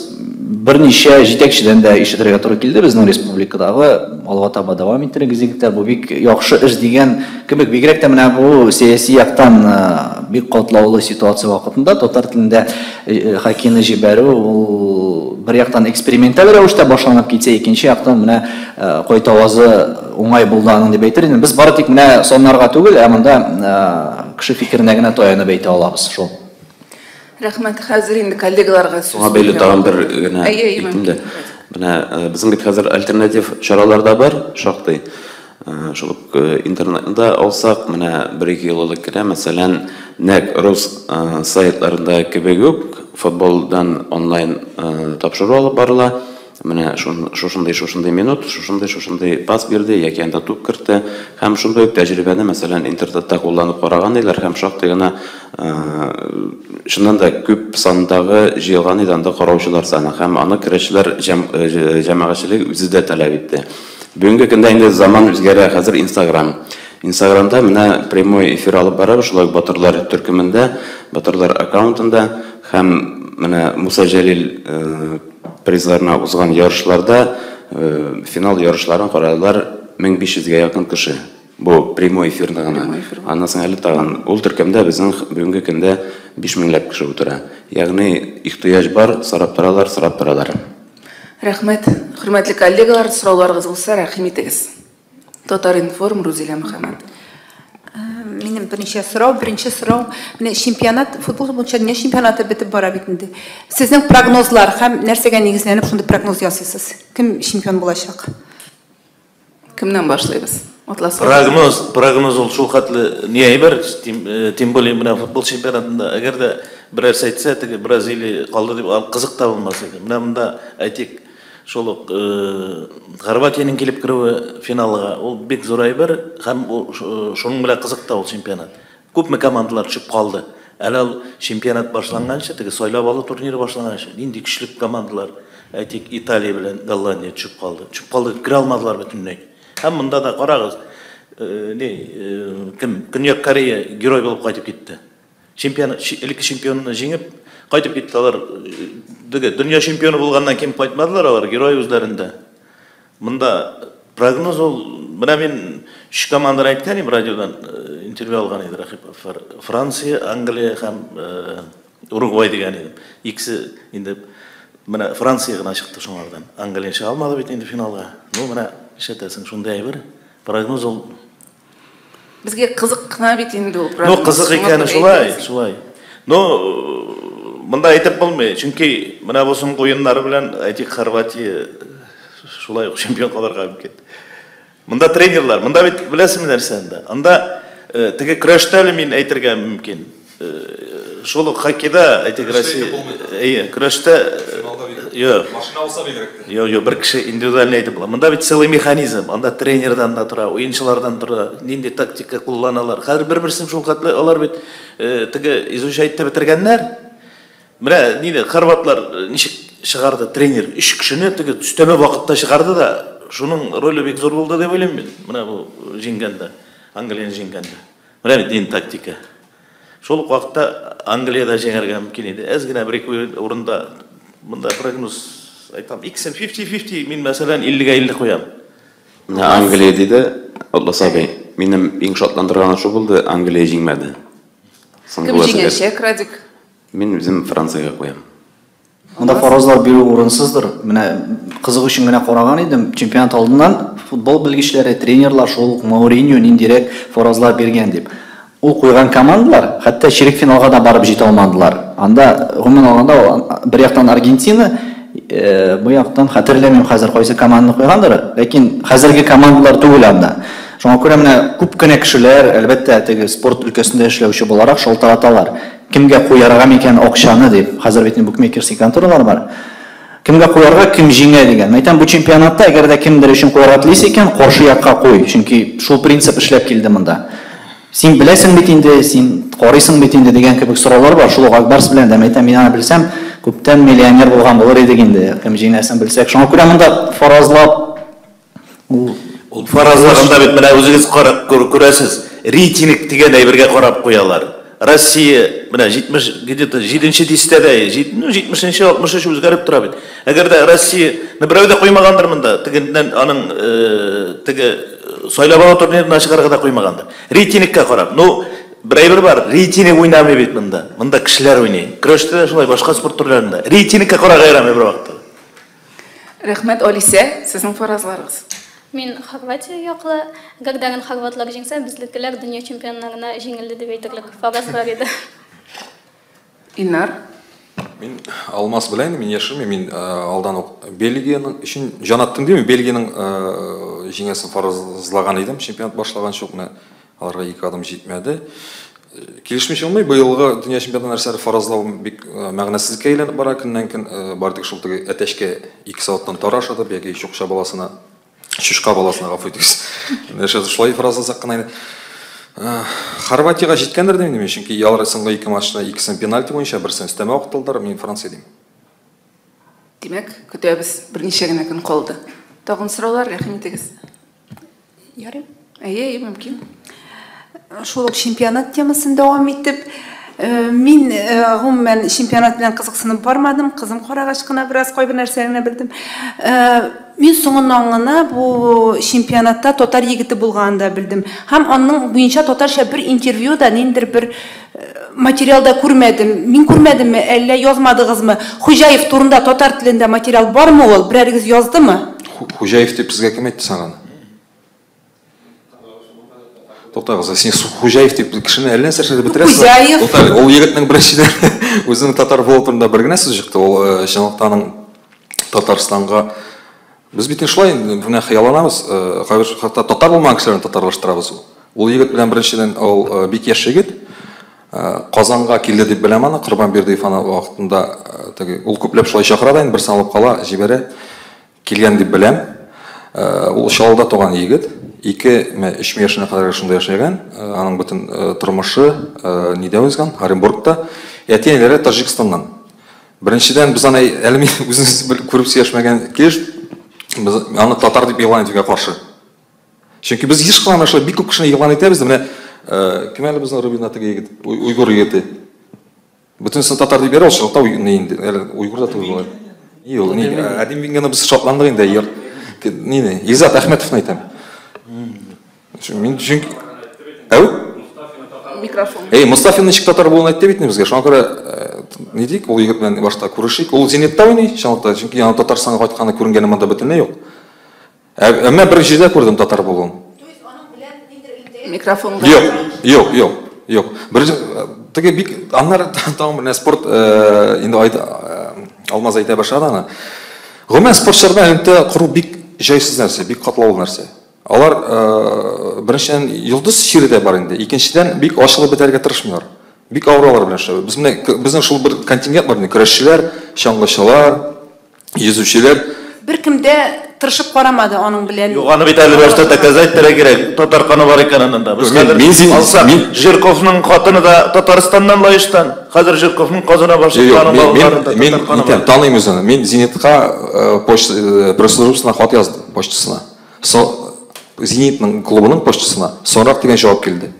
берничә җитәкчедән дә ишетергә туры килде безнең республикадагы, алга таба дәвам иттерегез, егетләр, бу бик яхшы эш дигән кебек. Бигрәк тә менә бу сәяси яктан бик катлаулы ситуация вакытында татар телендә хоккейны җибәрү ул бер яктан эксперименталь рәвештә башланып китсә, икенче яктан менә кайтавазы уңай булды аның дип әйтер идем. Без бары тик менә саннарга түгел, ә монда кеше фикеренә генә таянып әйтә алабыз шул. Рәхмәт, хәзер инде коллегаларга сүз. Шуңа бәйле тагын бер генә әйтим дә. Менә безнең бит хәзер альтернатив чаралар да бар, шактый. Шул ук интернетны алсак, менә 1-2 ел элек кенә, мәсәлән, нәкъ рус сайтларында кебек үк футболдан онлайн тапшыру алып барыла. Менә шушындый минут, шушындый пас бирде, яки анда туп кертте. Һәм шундый ук тәҗрибәне, мәсәлән, интернетта кулланып караган иделәр һәм шактый гына чыннан да күп сандагы җыелган иде анда караучылар саны һәм аны керәшчеләр җәмәгатьчелеге үзе дә таләп итте. Бүгенге көндә инде заман үзгәрә, хәзер Инстаграм. Инстаграмда менә прямой эфир алып барабыз, шулай ук Батырлар төркемендә, Батырлар аккаунтында һәм менә Муса Җәлил призларына узган ярышларда финал ярышларын карадылар 1500гә якын кеше. Бу прямой эфирда гына. Аннан соң әле тагын ул төркемдә безнең бүгенге көндә 5000ләп кеше утыра. Ягъни ихтыяҗ бар, сорап торалар, сорап торалар. Рәхмәт. Хөрмәтле коллегалар, сорауларыгыз булса, рәхим итегез. Татар-информ, Рузилә Мөхәммәт. Минем берничә сорау. Беренче сорау, менә чемпионат, футбол буенча дөнья чемпионаты бетеп бара бит инде. Сезнең прогнозлар һәм нәрсәгә нигезләнеп шундый прогноз ясыйсыз? Кем чемпион булачак? Кемнән башлыйбыз? Атлас. Прогноз ул шул хәтле ни әйбер, тем более менә футбол чемпионатында, әгәр дә берәрсе әйтсә, теге Бразилия калды дип, кызык та булмас иде. Менә монда әйтик, шул ук Хорватиянең килеп керүе финалга, ул бик зур әйбер һәм шуның белән кызык та ул чемпионат. Күпме командалар төшеп калды. Әле ул чемпионат башланганчы, теге сайлап алу турниры башланганчы, нинди көчле командалар, әйтик, Италия белән Голландия төшеп калды. Төшеп калды, керә алмадылар бөтенләй. Һәм монда да карагыз, кем, Көньяк Корея герой булып кайтып китте. Чемпион, элекке чемпионны җиңеп кайтып китте алар. Дөнья чемпионы булганнан ким кайтмадылар алар, герой үзләрендә. Монда прогноз ул, менә мин өч команданы әйткән идем, радиодан интервью алган иде Рахипов. Франция, Англия һәм Уругвай дигән идем. Икесе инде менә Франция гына чыкты шуңардан. Англия чыга алмады бит инде финалга. Ну, менә ишетәсең, шундый әйбер. Прогноз ул Безгә кызык кына бит инде ул прогноз. Ну, кызык икәне шулай, шулай. Ну, монда әйтеп булмый, чөнки менә бу соңгы уеннары белән әйтик Хорватия шулай ук чемпион калырга мөмкин. Монда тренерлар, монда бит беләсеңме нәрсә анда? Анда теге көрәштә әле мин әйтергә мөмкин. Шул ук хоккейда әйтик Россия, әйе, көрәштә Юк. Машина булса бигрәк тә. Юк, юк, бер кеше индивидуально әйтеп була. Монда бит целый механизм. Анда тренердан да тора, уенчылардан тора, нинди тактика кулланалар. Хәзер бер-берсен шул хәтле алар бит теге изучать итеп бетергәннәр. Менә ниде хорватлар ничек чыгарды тренер өч кешене теге өстәмә вакытта чыгарды да, шуның роле бик зур булды дип уйлыйм мин. Менә бу җиңгәндә, Англияне җиңгәндә. Менә бит нинди тактика. Шул ук вакытта Англиядә җиңәргә мөмкин иде. Әз генә бер-ике урында монда прогноз әйтәм, икесен 50-50, мин мәсәлән 50-гә 50 куям. Менә Англия диде, Атлас абый. Минем иң шатландырганы шул булды, Англия җиңмәде. Кем җиңәчәк, Радик? Мин үзем Франциягә куям. Монда фаразлар бирү урынсыздыр. Менә кызык өчен генә караган идем. Чемпионат алдыннан футбол белгечләре, тренерлар шул ук Мауриньо ниндирәк фаразлар биргән дип. Ул куйган командалар хәтта чирек финалга да барып җитә алмадылар. Анда, гомумән алганда, бер яктан Аргентина, бу яктан хәтерләмим хәзер кайсы команданы куйгандыр, ләкин хәзерге командалар түгел анда. Шуңа күрә менә күп кенә кешеләр, әлбәттә, теге спорт өлкәсендә эшләүче буларак шалтыраталар. Кемгә куярга микән акчаны дип. Хәзер бит букмекерский конторалар бар. Кемгә куярга, кем җиңә дигән. Мәйтәм, бу чемпионатта әгәр дә кемдер өчен куярга телисең икән, каршы якка куй. Чөнки шул принцип эшләп килде монда. Син беләсең бит инде, син карыйсың бит инде дигән кебек сораулар бар. Шул ук Акбарс белән дә мәйтәм, мин аны белсәм, күптән миллионер булган булыр идек инде. Кем җиңәсен белсәк. Шуңа күрә монда фаразлап ул фаразлаганда бит менә үзегез карап күрәсез, рейтинг дигән әйбергә карап куялар. Россия менә 70 где-то 7-нче дистәдә, ну 70-нче, 60-нчы үзгәреп тора бит. Әгәр дә Россия, берәү дә куймагандыр монда, тегеннән аның теге сайлап алу турнирына чыгарга да куймагандыр. Рейтингка карап, ну бер әйбер бар, рейтинг уйнамый бит монда. Монда кешеләр уйный. Көрәштә дә шулай, башка спорт төрләрендә. Рейтингка карарга ярамый бер вакытта. Рәхмәт, Алисә, сезнең фаразларыгыз. Мин Хорватия яклы. Әгәр дә хорватлар җиңсә, безнекеләр дөнья чемпионнарына җиңелде дип әйтерлек фараз бар иде. Илнар? Мин Алмаз белән, мин яшермим, мин алдан ук Бельгиянең өчен җан аттым димим, Бельгиянең җиңәсен фаразлаган идем, чемпионат башлаганчы ук менә аларга ике адым җитмәде. Килешмичә булмый, быелгы дөнья чемпионаты нәрсәләр фаразлау бик мәгънәсезлеккә әйләнеп бара көннән-көн, бары тик шул теге әтәчкә 2 сәгатьтән тары ашатып яки чукча баласына, чучка баласына, гафу итегез. Нәрсә шулай фаразласак кына инде. Хорватиягә җиткәндер дим мин, чөнки алар соңгы ике матчта икесен пенальти буенча, берсен өстәмә вакыт алдылар, мин Франция дим. Димәк, көтәбез, берничә генә көн калды. Тагын сораулар, рәхим итегез. Ярый. Әйе, әйе, мөмкин. Шул ук чемпионат темасын дәвам итеп, мин гомумән чемпионат белән кызыксынып бармадым, кызым карагач кына бераз кайбер нәрсәләрне белдем. Мин соңыннан гына бу чемпионатта татар егете булганын да белдем. Һәм аның буенча татарча бер интервью да, ниндидер бер материал да күрмәдем. Мин күрмәдемме, әллә язмадыгызмы? Хуҗаев турында татар телендә материал бармы ул? Берәрегез яздымы? Хуҗаев дип сезгә кем әйтте соң аны? Туктагыз, син Хуҗаев дип кешене әллә нәрсә эшләтеп бетерәсез. Хуҗаев. Туктагыз, ул егетнең беренчедән үзенең татар булуы турында бер генә сүз чыкты. Ул чынлыкта аның Татарстанга без бит шулай инде менә хыялланабыз, кайбер хатта татар булмаган кешеләрне татарлаштырабыз. Ул егет белән беренчедән ул бик яшь егет. Казанга килде дип беләм аны, Корбан Бердыев аны вакытында теге ул күпләп шулай чакыра да инде, берсен алып кала, җибәрә. Килгән дип беләм. Ул Чаллыда туган егет. 2-3 яшенә кадәр шунда яшәгән. Аның бөтен тормышы нидә узган? Оренбургта. Әти-әниләре Таҗикстаннан. Беренчедән без аны әле мин үзебез күреп сөйләшмәгән килеш, без аны татар дип игълан итүгә каршы. Чөнки без еш кына шулай бик күп кешене игълан итәбез дә, менә кем әле безнең Рубина теге егет, уйгур егете. Бөтенесен татар дип йөри, ул чынлыкта ни инде, әле уйгур да түгел бугай. Юк, ни, Адим Винганы без шатландык инде, ер. Ни, ни, Илзат Әхмәтовны әйтәм. Мин чөнки Әү? Микрофон. Эй, Мустафин ничек татар булуын әйтте бит безгә. Шуңа күрә ни дик, ул егет белән башта күрешик. Ул Зенитта уйный, чынлыкта, чөнки аны Татарстанга кайтканы күренгәне монда бөтенләй юк. Әмма бер җирдә күрдем татар булуын. Микрофонга. Юк, юк, юк, юк. Бер теге бик аннары тагын бер спорт инде Алмаз әйтә башлады аны. Гомумән спортчылардан элемтә кору бик җайсыз нәрсә, бик катлаулы нәрсә. Алар беренчедән йолдыз чире дә бар инде, икенчедән бик ачылып бетәргә тырышмыйлар. Бик авыр алар белән эшләү. Без менә безнең шул бер контингент бар инде, көрәшчеләр, чаңгычылар. Йөзүчеләр Беркем дә тырышып карамады аның белән. Юк, аны бит әле башта доказать итәргә кирәк. Татар каны бар икән анында. Без хәзер алсак, Жирковның хатыны да Татарстаннан Лаештан. Хәзер Жирковның казына башлык аның балаларында татар каны бар. Мин таныйм үзен. Мин Зенитка почта пресс-службасына хат яздым, почтасына. Зенитның клубының почтасына соңрак дигән җавап килде.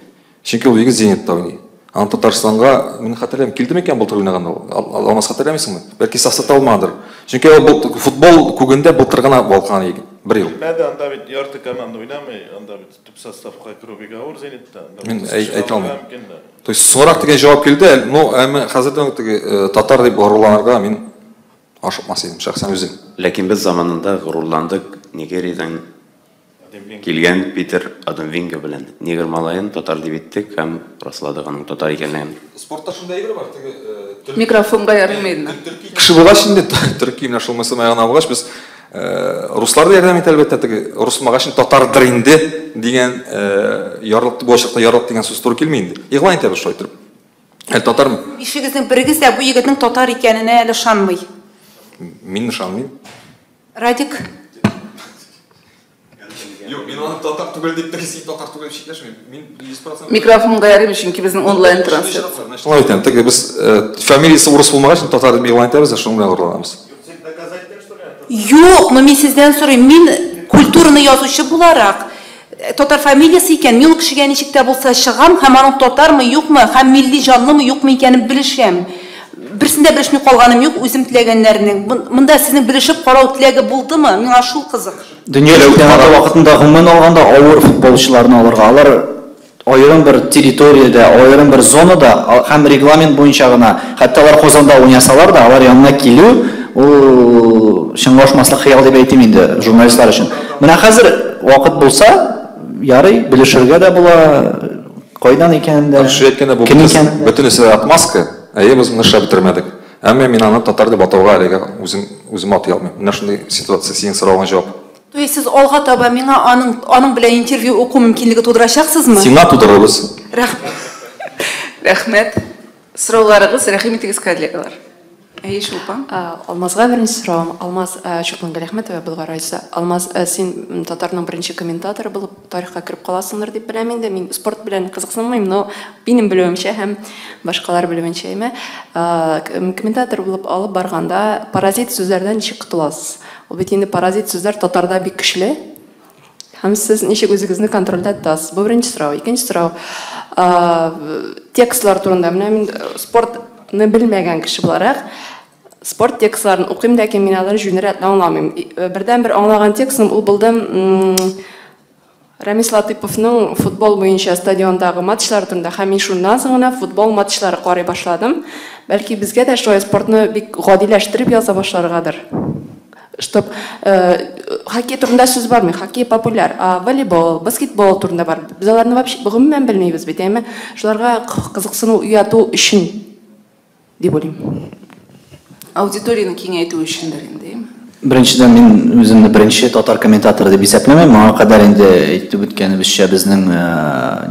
Чөнки ул егет Зенитта уйный. Аны Татарстанга, мин хәтерләмим, килде микән былтыр уйнаганда ул? Алмаз хәтерләмисеңме? Бәлки составта булмагандыр. Чөнки ул футбол күгендә былтыр гына балкыган егет, бер ел. Килмәде, анда бит ярты команда уйнамый, анда бит төп составка керү бик авыр Зенитта. Мин әйтә алмыйм. То есть соңрак дигән җавап килде, но әмма хәзердән үк теге татар дип горурланырга мин ашыкмас идем, шәхсән үзем. Ләкин без заманында горурландык Нигериядән килгән Питер Адемвинга белән. Негр малаен татар дип иттек һәм расладык аның татар икәнлеген. Спортта шундый әйбер бар, теге төрки. Микрофонга ярыймы инде? Кеше булгач инде, төрки менә шул мөселман ягына булгач, без руслар да ярдәм итә әлбәттә, теге рус булмагач инде татардыр инде дигән ярлык, бу очракта ярлык дигән сүз туры килми инде. Игълан итәбез шулай итеп. Әле татармы? Бишегезнең берегез дә бу егетнең татар икәненә әле ышанмый. Мин ышанмыйм. Радик? Юк, мин аны татар түгел дип тә, син татар түгел дип читләшмим. Мин 100% Микрофонга ярыйм, чөнки безнең онлайн трансляция. Шулай итәм, теге без фамилиясе урыс булмагач, татар дип игълан итәбез дә, шуның белән горурланабыз. Юк, но мин сездән сорыйм. Мин культураны язучы буларак, татар фамилиясе икән, мин ул кешегә ничек тә булса чыгам һәм аның татармы, юкмы, һәм милли җанлымы, юкмы икәнен белешәм. Берсен дә белешми калганым юк, үзем теләгәннәрнең. Монда сезнең белешеп карау теләге булдымы? Миңа шул кызык. Дөнья чемпионаты вакытында гомумән алганда авыр футболчыларны алырга. Алар аерым бер территориядә, аерым бер зонада һәм регламент буенча гына, хәтта алар Казанда уйнасалар да, алар янына килү ул чынга ашмаслык хыял дип әйтим инде журналистлар өчен. Менә хәзер вакыт булса, ярый, белешергә дә була, кайдан икәнен дә, кем икәнен дә. Бөтенесе отмазка, әйе, без моны эшләп бетермәдек. Әмма мин аны татар дип атауга әлегә үзем үзем атый алмыйм. Менә шундый ситуация, синең соравыңа җавап. То есть сез алга таба миңа аның аның белән интервью уку мөмкинлеге тудырачаксызмы? Сиңа тудырырбыз. Рәхмәт. Сорауларыгыз, рәхим итегез, коллегалар. Әйе, Чулпан. Алмазга беренче соравым. Алмаз Чулпан Галиәхмәтова, Болгар радиосы. Алмаз, син татарның беренче комментаторы булып тарихка кереп каласыңдыр дип беләм инде. Мин спорт белән кызыксынмыйм, но минем белүемчә һәм башкалар белүенчә, әйме, комментатор булып алып барганда паразит сүзләрдән ничек котыласыз? Ул бит инде паразит сүзләр татарда бик көчле. Һәм сез ничек үзегезне контрольдә тотасыз? Бу беренче сорау. Икенче сорау. Текстлар турында. Менә мин спортны белмәгән кеше буларак, спорт текстларын укыйм, ләкин мин аларны җүнле рәтле аңламыйм. Бердән-бер аңлаган текстым ул булды Рамис Латыповның футбол буенча стадиондагы матчлары турында һәм мин шуннан соң гына футбол матчлары карый башладым. Бәлки безгә дә шулай спортны бик гадиләштереп яза башларгадыр. Чтоб хоккей турында сүз бармый, хоккей популяр, а волейбол, баскетбол турында бар. Без аларны вообще гомумән белмибез бит, әмма шуларга кызыксыну уяту өчен дип уйлыйм. Аудиторияне киңәйтү өчендер инде, әйеме? Беренчедән, мин үземне беренче татар комментаторы дип исәпләмим. Моңа кадәр инде әйтеп үткәнебезчә, безнең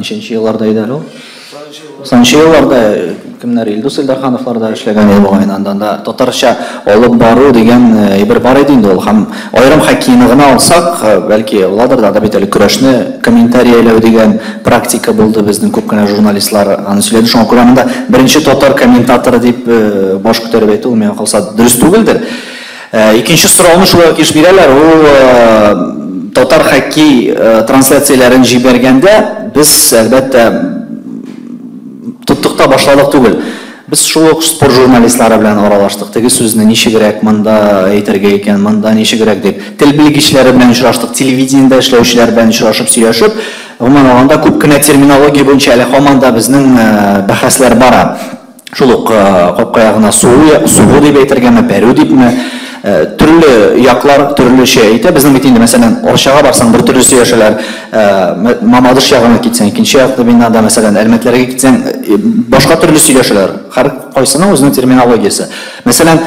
ничәнче елларда иде әле ул? 90 елларда кемнәр Илдус Илдархановлар да эшләгән иде бугай, анда да татарча алып бару дигән әйбер бар иде инде ул. Һәм аерым хоккейны гына алсак, бәлки буладыр да, анда бит әле көрәшне комментарияләү дигән практика булды, безнең күп кенә журналистлар аны сөйләде. Шуңа күрә монда беренче татар комментаторы дип баш күтәреп әйтү, миңа калса, дөрес түгелдер. Икенче сорауны шулай ук еш бирәләр, ул татар хоккей трансляцияләрен җибәргәндә без, әлбәттә, тоттык та башладык түгел. Без шул ук спорт журналистлары белән аралаштык. Теге сүзне ничегрәк монда әйтергә икән, монда ничегрәк дип. Тел белгечләре белән очраштык, телевидениедә эшләүчеләр белән очрашып сөйләшеп, гомумән алганда күп кенә терминология буенча әле һаман да безнең бәхәсләр бара. Шул ук капка ягына сугу, сугу дип әйтергәме, бәрү дипме, төрле яклар төрлечә әйтә. Безнең бит инде, мәсәлән, Арчага барсаң, бер төрле сөйләшәләр, Мамадыш ягына китсәң, икенче якты бинада, мәсәлән, Әлмәтләргә китсәң, башка төрле сөйләшәләр. Һәр кайсының үзенең терминологиясе. Мәсәлән,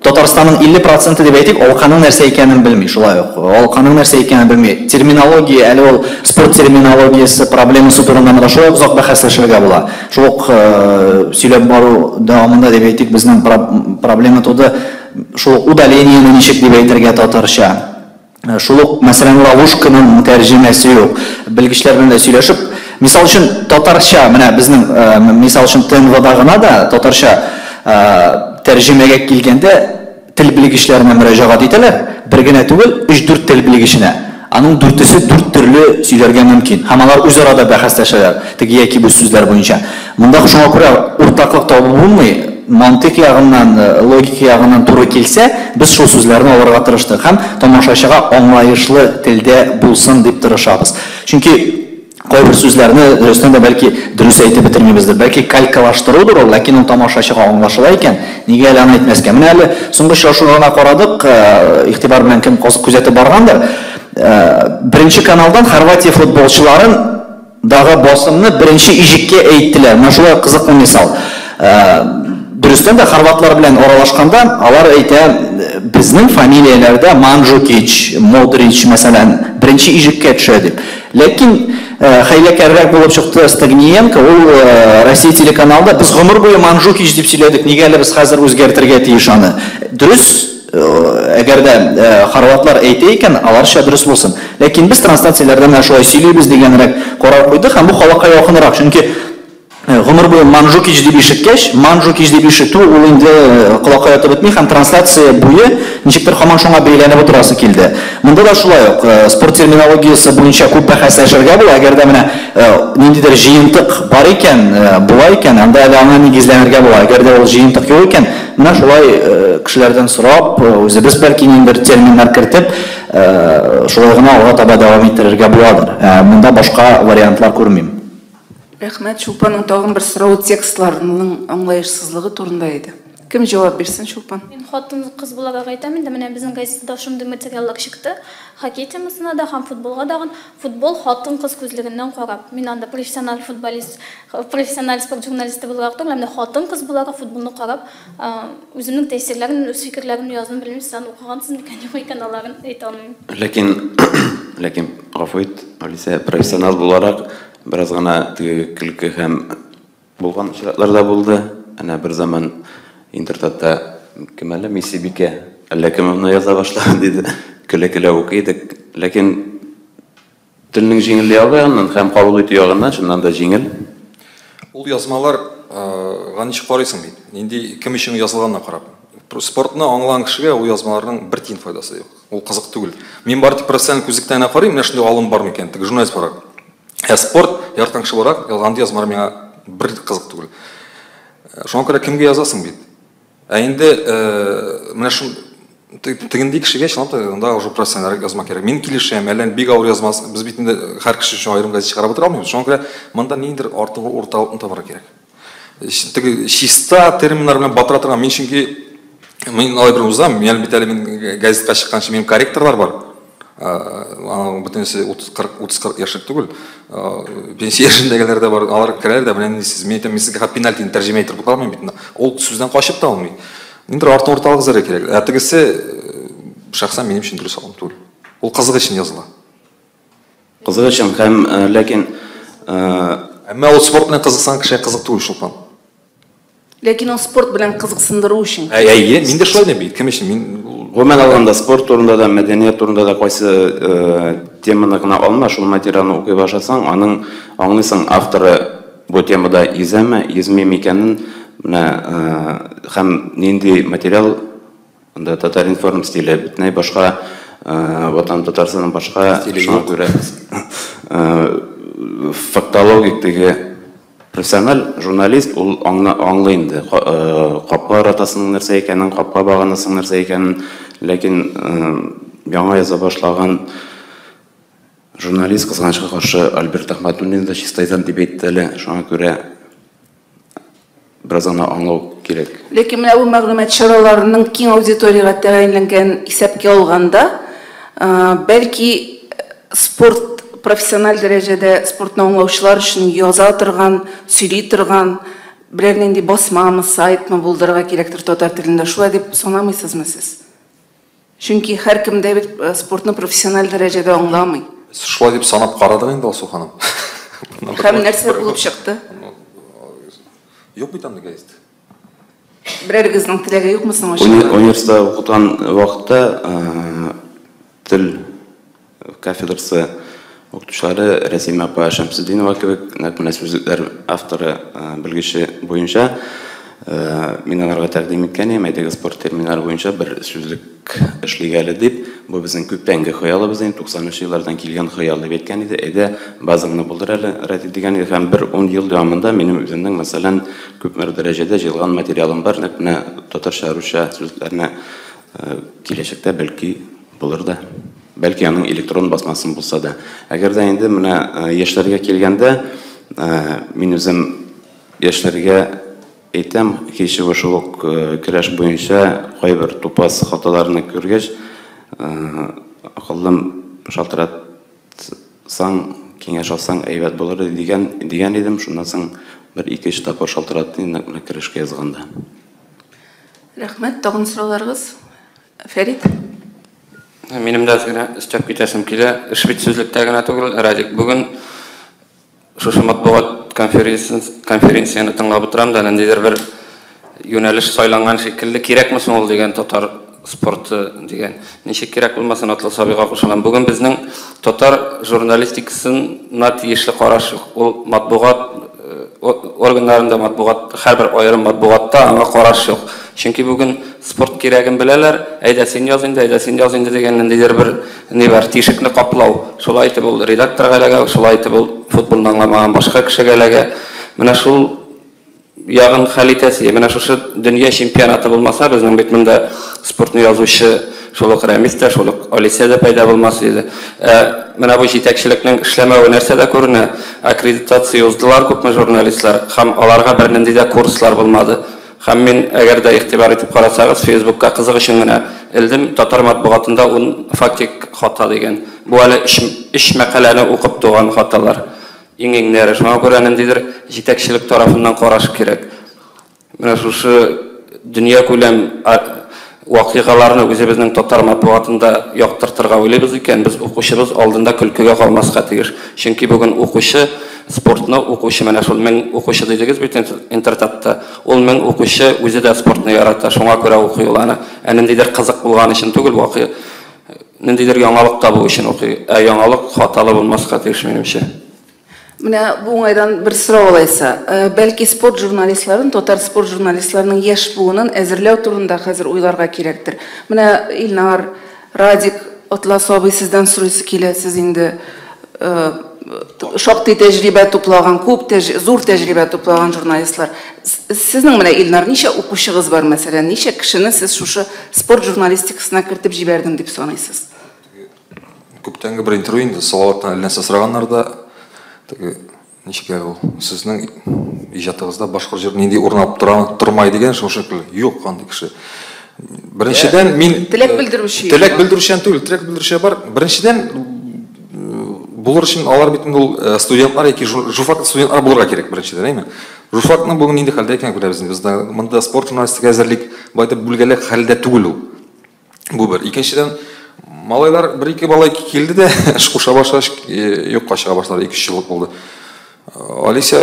Татарстанның 50 проценты дип әйтик, алканың нәрсә икәнен белми, шулай ук. Алканың нәрсә икәнен белми. Терминология, әле ул спорт терминологиясе проблемасы турында монда шулай ук озак бәхәсләшергә була. Шул ук сөйләп бару дәвамында дип әйтик, безнең проблема туды. Шул ук удалениене ничек дип әйтергә татарча. Шул ук, мәсәлән, ловушканың тәрҗемәсе юк. Белгечләр белән дә сөйләшеп, мисал өчен, татарча, менә безнең, мисал өчен, ТНВда гына да татарча тәрҗемәгә килгәндә тел белгечләренә мөрәҗәгать итәләр. Бер генә түгел, өч-дүрт тел белгеченә. Аның дүртесе дүрт төрле сөйләргә мөмкин. Һәм алар үзара да бәхәсләшәләр, теге яки бу сүзләр буенча. Монда шуңа күрә уртаклык табып булмый. Мантыйк ягыннан, логика ягыннан туры килсә, без шул сүзләрне алырга тырыштык һәм тамашачыга аңлаешлы телдә булсын дип тырышабыз. Чөнки кайбер сүзләрне дөрестән дә бәлки дөрес әйтеп бетермибездер, бәлки калькалаштырудыр ул, ләкин ул тамашачыга аңлашыла икән, нигә әле аны әйтмәскә? Менә әле соңгы очрашуны гына карадык, игътибар белән кем күзәтеп баргандыр. Беренче каналдан Хорватия футболчыларын дагы басымны беренче иҗеккә әйттеләр. Менә шулай кызыклы мисал. Дөрестән дә хорватлар белән аралашканда алар әйтә, безнең фамилияләрдә Манджукич, Модрич, мәсәлән, беренче иҗеккә төшә дип. Ләкин хәйләкәррәк булып чыкты Стагниенко, ул Россия телеканалында без гомер буе Манджукич дип сөйләдек, нигә әле без хәзер үзгәртергә тиеш аны? Дөрес, әгәр дә хорватлар әйтә икән, аларча дөрес булсын. Ләкин без трансляцияләрдә менә шулай сөйлибез дигәнрәк карар куйдык һәм бу халыкка якынрак, чөнки гомер буе Манджукич дип ишеткәч, Манджукич дип ишетү ул инде колакка ятып бетми һәм трансляция буе ничектер һаман шуңа бәйләнеп утырасы килде. Монда да шулай ук спорт терминологиясе буенча күп бәхәсләшергә була. Әгәр дә менә ниндидер җыентык бар икән, була икән, анда әле аңа нигезләнергә була. Әгәр дә ул җыентык юк икән, менә шулай кешеләрдән сорап, үзебез бәлки ниндидер терминнар кертеп, шулай гына алга таба дәвам иттерергә буладыр. Монда башка вариантлар күрмим. Рәхмәт. Чулпанның тагын бер сорау текстларының аңлаешсызлыгы турында иде. Кем җавап бирсен, Чулпан? Мин хатын-кыз буларак әйтәм инде, менә безнең газетада шундый материаллар чыкты. Хоккей темасына да һәм футболга да. Футбол хатын-кыз күзлегеннән карап. Мин анда профессиональ футболист, профессиональ спорт журналисты буларак түгел, әмма хатын-кыз буларак футболны карап, үземнең тәэсирләремне, үз фикерләремне яздым. Белмим, сез аны укыгансыз микән, юк икән, аларын әйтә алмыйм. Ләкин, ләкин, гафу ит, Алисә, профессионал буларак бераз гына теге көлке һәм булган очраклар да булды. Әнә бер заман интернетта кем әле Месси бикә, әллә кем аны яза башлады диде. Көлә-көлә укый идек. Ләкин телнең җиңел ягы ягыннан һәм кабул итү ягыннан чыннан да җиңел. Ул язмаларга ничек карыйсың бит? Нинди кем өчен язылганына карап. Спортны аңлаган кешегә ул язмаларның бер тиен файдасы юк. Ул кызык түгел. Мин бары тик профессиональ күзлектән генә карыйм, менә шундый алым бар микән, теге журналист буларак. Ә спорт яраткан кеше буларак язган язмалар миңа бер кызык түгел. Шуңа күрә кемгә язасың бит? Ә инде менә шул тегендәй кешегә чынлап та анда уже профессиональ язма кирәк. Мин килешәм, әллә бик авыр язмас. Без бит инде һәр кеше өчен аерым газет чыгарып утыра алмыйбыз. Шуңа күрә монда ниндидер артык урталыкны табарга кирәк. Теге чиста терминнар белән батыра торган. Мин чөнки мин алай бер узам, мин бит әле мин газетка чыкканчы минем корректорлар бар. Аның бөтенесе 30-40 яшьлек түгел. Пенсия яшендәгеләр дә бар. Алар керәләр дә, менә нинди сез, мин әйтәм, мин сезгә хәтта пенальтины тәрҗемә итеп утыра алмыйм бит. Ул сүздән качып та алмый. Ниндидер артык урталык эзләргә кирәк. Ә тегесе шәхсән минем өчен дөрес алым түгел. Ул кызык өчен языла. Кызык өчен һәм ләкин әмма ул спорт белән кызыксаң кешегә кызык түгел, Чулпан. Ләкин ул спорт белән кызыксындыру өчен. Әйе, мин дә шулай дим бит. Кем өчен? Мин гомумән алганда спорт турында да, мәдәният турында да кайсы теманы гына алма, шул материалны укый башласаң, аның аңлыйсың авторы бу темада йөзәме, йөзми микәнен, менә һәм нинди материал анда Татар-информ стиле бөтенләй башка, Ватан Татарстанның башка, шуңа күрә фактологик теге профессиональ журналист ул аңлый инде капка ротасының нәрсә икәнен, капка баганасының нәрсә икәнен, ләкин яңа яза башлаган журналист, кызганычка каршы, Альберт Әхмәтуллин да Чистайдан дип әйтте әле, шуңа күрә бераз гына аңлау кирәк. Ләкин менә бу мәгълүмат чараларының киң аудиториягә тәгаенләнгән исәпкә алганда, бәлки спорт профессиональ дәрәҗәдә спортны аңлаучылар өчен яза торган, сөйли торган берәр нинди басмамы, сайтмы булдырырга кирәктер татар телендә. Шулай дип санамыйсызмы сез? Чөнки һәркем дә бит спортны профессиональ дәрәҗәдә аңламый. Шулай дип санап карадык инде, Алсу ханым. Һәм нәрсә булып чыкты? Юк бит андый газет. Берәрегезнең теләге юкмы соң ачарга? Университетта укыткан вакытта тел кафедрасы укытучылары Рәсимә апа Шәмсетдинова кебек нәкъ менә сүзлекләр авторы белгече буенча мин аларга тәкъдим иткән идем, әйдәгез спорт терминнары буенча бер сүзлек эшлик әле дип. Бу безнең күптәнге хыялыбыз инде, 90нчы еллардан килгән хыял дип әйткән иде. Әйдә, базаңны булдыр әле, Радик дигән иде. Һәм бер 10 ел дәвамында минем үземнең, мәсәлән, күпмедер дәрәҗәдә җыелган материалым бар, нәкъ менә татарча, русча сүзлекләрне киләчәктә бәлки булыр да. Бәлки аның электрон басмасын булса да. Әгәр дә инде менә яшьләргә килгәндә, мин үзем яшьләргә әйтәм, һич югы шул ук көрәш буенча кайбер тупас хаталарны күргәч, акыллым шалтыратсаң, киңәш алсаң әйбәт булыр иде дигән, дигән идем. Шуннан соң бер ике-өч тапкыр шалтыратты инде менә көрәшкә язганда. Рәхмәт. Тагын сорауларыгыз? Фәрит? Минем дә әз генә өстәп китәсем килә. Эш бит сүзлектә генә түгел, Радик. Бүген шушы матбугат конференцияне тыңлап утырам да, ниндидер бер юнәлеш сайланган шикелле. Кирәкме соң ул дигән татар спорты дигән. Ничек кирәк булмасын, Атлас абыйга кушылам. Бүген безнең татар журналистикасына тиешле караш юк. Ул матбугат органнарында, матбугат, һәрбер аерым матбугатта аңа караш юк. Чөнки бүген спорт кирәген беләләр, әйдә син яз инде, әйдә син яз инде дигән ниндидер бер ни бар, тишекне каплау. Шулай итеп ул редакторга эләгә, шулай итеп ул футболны аңламаган башка кешегә эләгә. Менә шул ягын хәл итәсе. Менә шушы дөнья чемпионаты булмаса, безнең бит монда спортны язучы шул ук Рәмис тә, шул ук Алисә дә пәйда булмас иде. Менә бу җитәкчелекнең эшләмәве нәрсәдә күренә? Аккредитация уздылар күпме журналистлар, һәм аларга бернинди дә курслар булмады. Һәм мин, әгәр дә игътибар итеп карасагыз, Фейсбукка кызык өчен генә элдем, татар матбугатында ун фактик хата дигән. Бу әле өч мәкаләне укып туган хаталар. Иң-иңнәре. Шуңа күрә ниндидер җитәкчелек тарафыннан караш кирәк. Менә шушы дөньякүләм вакыйгаларны үзебезнең татар матбугатында яктыртырга уйлыйбыз икән, без укучыбыз алдында көлкегә калмаска тиеш. Чөнки бүген укучы спортны укучы, менә шул 1000 укучы дидегез бит Интертатта, ул 1000 укучы үзе дә спортны ярата, шуңа күрә укый ул аны. Ә ниндидер кызык булган өчен түгел, вакый ниндидер яңалык табу өчен укый. Ә яңалык хаталы булмаска тиеш, минемчә. Менә бу уңайдан бер сорау алайса. Бәлки спорт журналистларын, татар спорт журналистларының яшь буынын әзерләү турында хәзер уйларга кирәктер. Менә Илнар, Радик, Атлас абый, сездән сорыйсы килә, сез инде шактый тәҗрибә туплаган, күп зур тәҗрибә туплаган журналистлар. Сезнең менә, Илнар, ничә укучыгыз бар, мәсәлән, ничә кешене сез шушы спорт журналистикасына кертеп җибәрдем дип саныйсыз? Күптәнге бер интервью инде, Салаваттан әллә нәрсә сораганнар да, теге ничек әле ул, сезнең иҗатыгызда башкорт җыры нинди урын алып тора, тормай дигән шул шикелле. Юк, андый кеше. Беренчедән, мин теләк белдерүче. Теләк белдерүче түгел, теләк белдерүче бар. Беренчедән, булыр өчен алар бит инде ул студентлар яки журфак студентлар булырга кирәк беренчедән, әйме? Журфакның бүген нинди хәлдә икәнен күрәбез. Без монда спорт журналистика әзерлик, болай дип бүлгәләк хәлдә түгел ул. Бу бер. Икенчедән, малайлар бер-ике малай килде дә, эш куша башлагач, юкка чыга башлады, 2-3 еллык булды. Алисә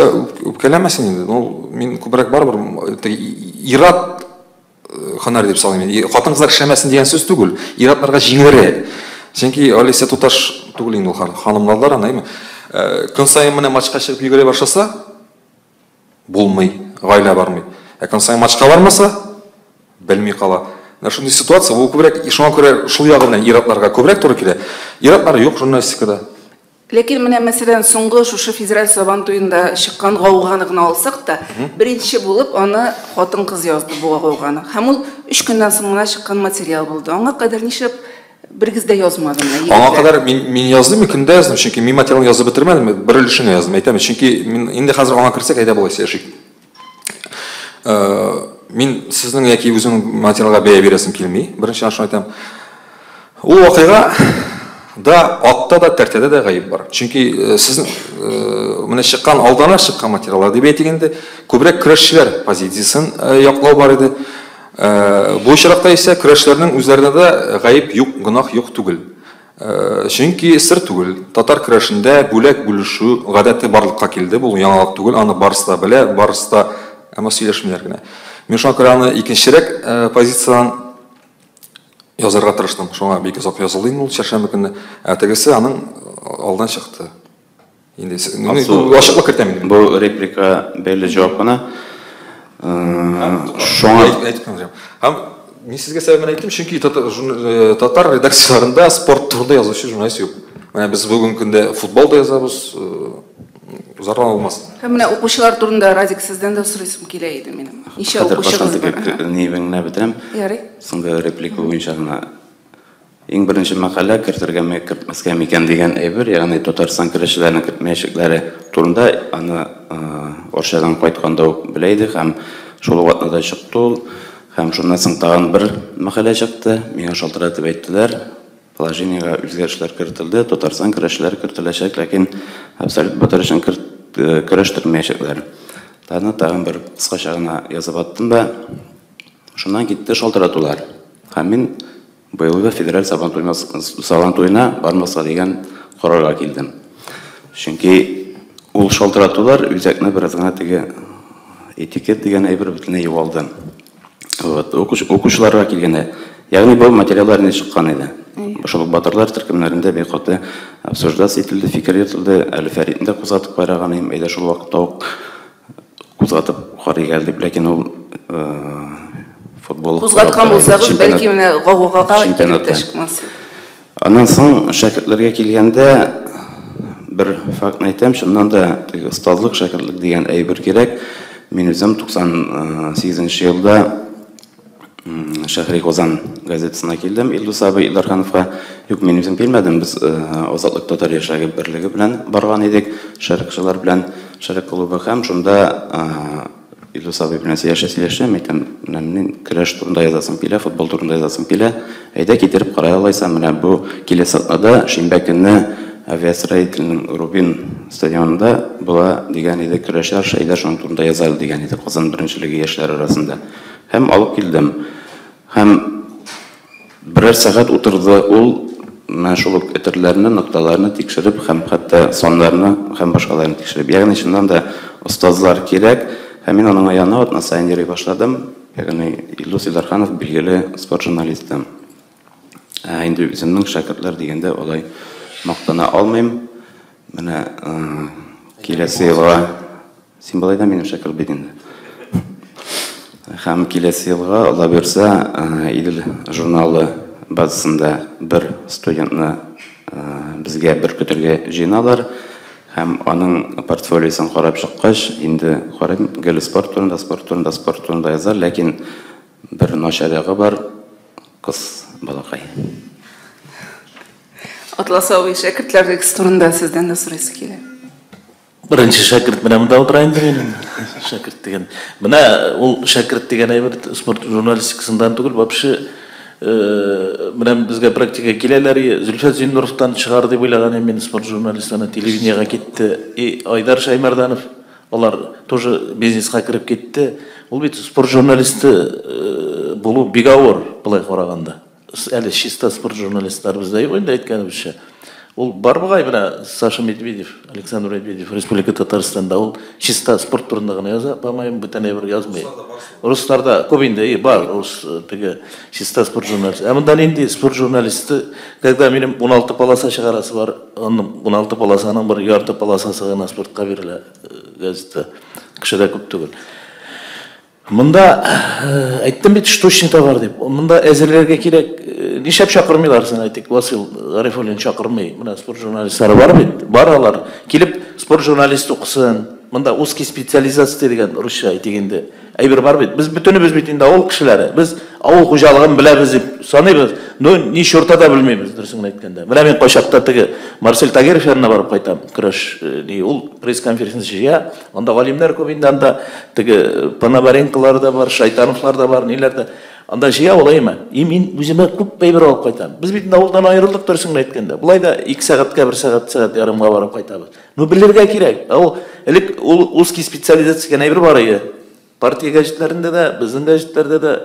үпкәләмәсен инде. Ну, мин күбрәк барыбер теге ир-ат һөнәр дип саныйм. Хатын-кызлар эшләмәсен дигән сүз түгел. Ир-атларга җиңелрәк. Чөнки Алисә туташ түгел инде ул ханымлар, әйме? Көн саен менә матчка чыгып йөгерә башласа, булмый, гаилә бармый. Ә көн саен матчка бармаса, белми кала. Менә шундый ситуация, бу күбрәк, шуңа күрә шул ягы белән ир-атларга күбрәк туры килә. Ир-атлар юк журналистикада. Ләкин менә, мәсәлән, соңгы шушы федераль Сабан туенда чыккан гауганы гына алсак та, беренче булып аны хатын-кыз язды бу гауганы. Һәм ул 3 көннән соң гына чыккан материал булды. Аңа кадәр нишләп берегез дә язмады менә, Аңа кадәр мин яздым, мин көндә яздым, чөнки мин материалны язып бетермәдем, бер өлешен генә яздым, әйтәм, чөнки мин инде хәзер аңа керсәк, әйдә болай сөйләшик. Мин сезнең яки үземнең материалга бәя бирәсем килми, беренчедән шуны әйтәм. Ул вакыйга да атта да, тәртәдә дә гаеп бар. Чөнки сезнең менә чыккан, алданрак чыккан материаллар дип әйтик инде, күбрәк көрәшчеләр позициясен яклау бар иде. Бу очракта исә көрәшчеләрнең үзләренә дә гаеп юк, гөнаһ юк түгел. Чөнки сер түгел, татар көрәшендә бүләк бүлешү гадәте барлыкка килде. Бу яңалык түгел, аны барысы да белә, барысы да, әмма сөйләшмиләр генә. Мин шуңа күрә аны икенчерәк позициядән язарга тырыштым. Шуңа бик озак язылды инде ул чәршәмбе көнне. Ә тегесе аның алдан чыкты. Инде ачыклык кертәм инде. Бу реплика бәйле җавап кына. Шуңа һәм мин сезгә сәбәбен әйттем, чөнки татар редакцияләрендә спорт турында язучы журналист юк. Менә без бүгенге көндә футбол да язабыз, зарлана булмас. Һәм менә укучылар турында, Радик, сездән дә сорыйсым килә иде минем. Ничә укучыгыз бар? Ни генә бетерәм. Ярый. Соңгы реплика буенча гына. Иң беренче мәкалә кертергәме, кертмәскә микән дигән әйбер, ягъни Татарстан көрәшчеләренең кертмәячәкләре турында аны Орчадан кайтканда ук белә идек һәм шул ук атнада чыкты ул. Һәм шуннан соң тагын бер мәкалә чыкты. Миңа шалтыратып әйттеләр, положениега үзгәрешләр кертелде, Татарстан көрәшчеләре кертеләчәк, ләкин абсолют батыр өчен көрәштермәячәкләр. Тагын тагын бер кыскача гына язып аттым да, шуннан китте шалтыратулар. Һәм мин быелгы федераль Сабантуена бармаска дигән карарга килдем. Чөнки ул шалтыратулар үзәкне бераз гына теге этикет дигән әйбер бөтенләй югалды. Вот, укучыларга килгәндә, ягъни бу материаллар инде чыккан иде. Шул ук батырлар төркемнәрендә бик каты обсуждаться ителде, фикер йөртелде. Әле Фәритне дә кузгатып караган идем, әйдә шул вакытта ук кузгатып карыйк әле дип, ләкин ул футбол кузгаткан булсагыз, бәлки менә гаугага килеп тә чыкмас. Аннан соң шәкертләргә килгәндә бер фактны әйтәм, чыннан да теге остазлык, шәкертлек дигән әйбер кирәк. Мин үзем 98 елда Шәһри Казан газетасына килдем, Илдус абый Илдархановка. Юк, мин үзем килмәдем, без Азатлык татар яшьләре берлеге белән барган идек, шәрыкчылар белән, Шәрык клубы, һәм шунда Илдус абый белән сөйләшә-сөйләшә, әйтәм, менә мин көрәш турында язасым килә, футбол турында язасым килә, әйдә китереп карай алайса, менә бу киләсе атнада, шимбә көнне авиастроительнең Рубин стадионында була дигән иде көрәш ярышы, әйдә шуның турында язайлы дигән иде Казан беренчелеге яшьләр арасында. Һәм алып килдем. Һәм берәр сәгать утырды ул, менә шул ук әтерләрне, нокталарны тикшереп һәм хәтта саннарны һәм башкаларны тикшереп. Ягъни чыннан да остазлар кирәк. Һәм мин аның янына атна саен йөри башладым. Ягъни Илдус Илдарханов билгеле спорт журналисты. Ә инде үземнең шәкертләр дигәндә алай мактана алмыйм. Менә киләсе елга син болай да минем шәкерт бит инде. Һәм киләсе елга, Алла бирсә, Идел журналы базасында бер студентны безгә бер көтергә җыйналар. Һәм аның портфолиосын карап чыккач, инде карыйм, гел спорт турында, спорт турында, спорт турында язар, ләкин бер начар ягы бар, кыз балакай. Атлас абый, шәкертләрегез турында сездән дә сорыйсы килә. Беренче шәкерт менә монда утыра инде минем. Шәкерт дигән. Менә ул шәкерт дигән әйбер спорт журналистикасыннан түгел, вообще менә безгә практика киләләр, Зөлфәт Зиннуровтан чыгар дип уйлаган идем мин спорт журналистларына, телевидениега китте. И Айдар Шаймарданов, алар тоже бизнеска кереп китте. Ул бит спорт журналисты булу бик авыр, былай караганда. Әле чиста спорт журналистлар бездә юк инде, әйткәнебезчә. Ул бар бугай, менә Саша Медведев, Александр Медведев, Республика Татарстанда ул чиста спорт турында гына яза, по-моему, бүтән әйбер язмый. Русларда күп инде, бар рус теге чиста спорт журналисты. Ә монда нинди спорт журналисты, когда минем 16 полоса чыгарасы бар, аның 16 полосаның бер ярты полосасы гына спортка бирелә газета. Кеше дә күп түгел. Монда әйттем бит, штучный товар дип. Монда әзерләргә кирәк. Нишләп чакырмыйлар син, әйтик, Васил Гарифуллин чакырмый. Менә спорт журналистлары бар бит, бар алар. Килеп спорт журналисты укысын. Монда узкий специализация дигән русча әйтик инде. Әйбер бар бит. Без бөтенебез бит инде авыл кешеләре. Без авыл хуҗалыгын беләбез дип саныйбыз. Но ни чорта да белмибез, дөресен әйткәндә. Менә мин кайчакта теге Марсель Тагиров янына барып кайтам. Көрәш, ул пресс-конференция җыя. Анда галимнәр күп инде, анда теге Пономаренколар да бар, Шайтановлар да бар, ниләр дә. Анда җыя улаймы? И мин үземә күп әйбер алып кайтам. Без бит авылдан аерылдык, дөресен әйткәндә. Болай да 2 сәгатькә, 1 сәгать, сәгать ярымга барып кайтабыз. Ну белергә кирәк. Ул элек ул узкий специализация дигән әйбер бар иде. Партия гәҗитләрендә дә, безнең гәҗитләрдә дә.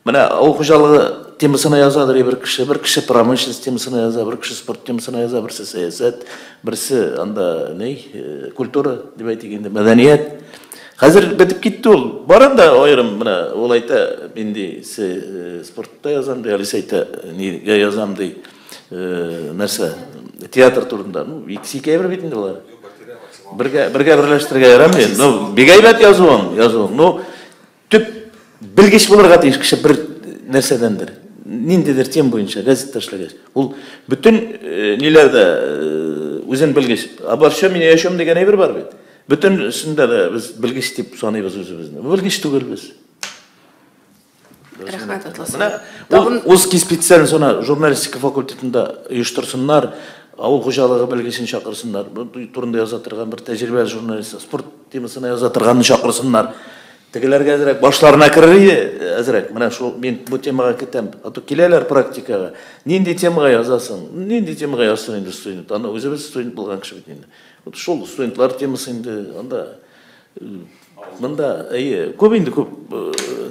Менә авыл хуҗалыгы темасына язадыр бер кеше, бер кеше промышленность темасына яза, бер кеше спорт темасына яза, берсе сәясәт, берсе анда ни, культура дип әйтик инде, мәдәният. Хәзер бетеп китте ул. Бар анда аерым, менә ул әйтә, мин ди, спортта язам ди, Алиса әйтә, нигә язам ди, нәрсә, театр турында. Ну, икесе ике әйбер бит инде болар. Бергә бергә берләштерергә ярамый. Ну, бик әйбәт язуың, язуың. Ну, төп белгеч булырга тиеш кеше бер нәрсәдәндер. Ниндидер тема буенча газетта эшләгәч. Ул бөтен ниләрдә үзен белгеч. Обо всем и ни о чем дигән әйбер бар бит. Бөтен эшендә дә без белгеч дип саныйбыз үзебезне. Белгеч түгел без. Рәхмәт, Атлас. Менә ул узкий специальность ана журналистика факультетында оештырсыннар, авыл хуҗалыгы белгечен чакырсыннар, бу турында яза торган бер тәҗрибәле журналист, спорт темасына яза торганны чакырсыннар. Тегеләргә әзрәк башларына керер иде, әзрәк. Менә шул мин бу темага китәм. А то киләләр практикага. Нинди темага язасың? Нинди темага язсын инде студент? Аны үзебез студент булган кеше бит инде. Вот шул студентлар темасы инде анда монда әйе, күп инде күп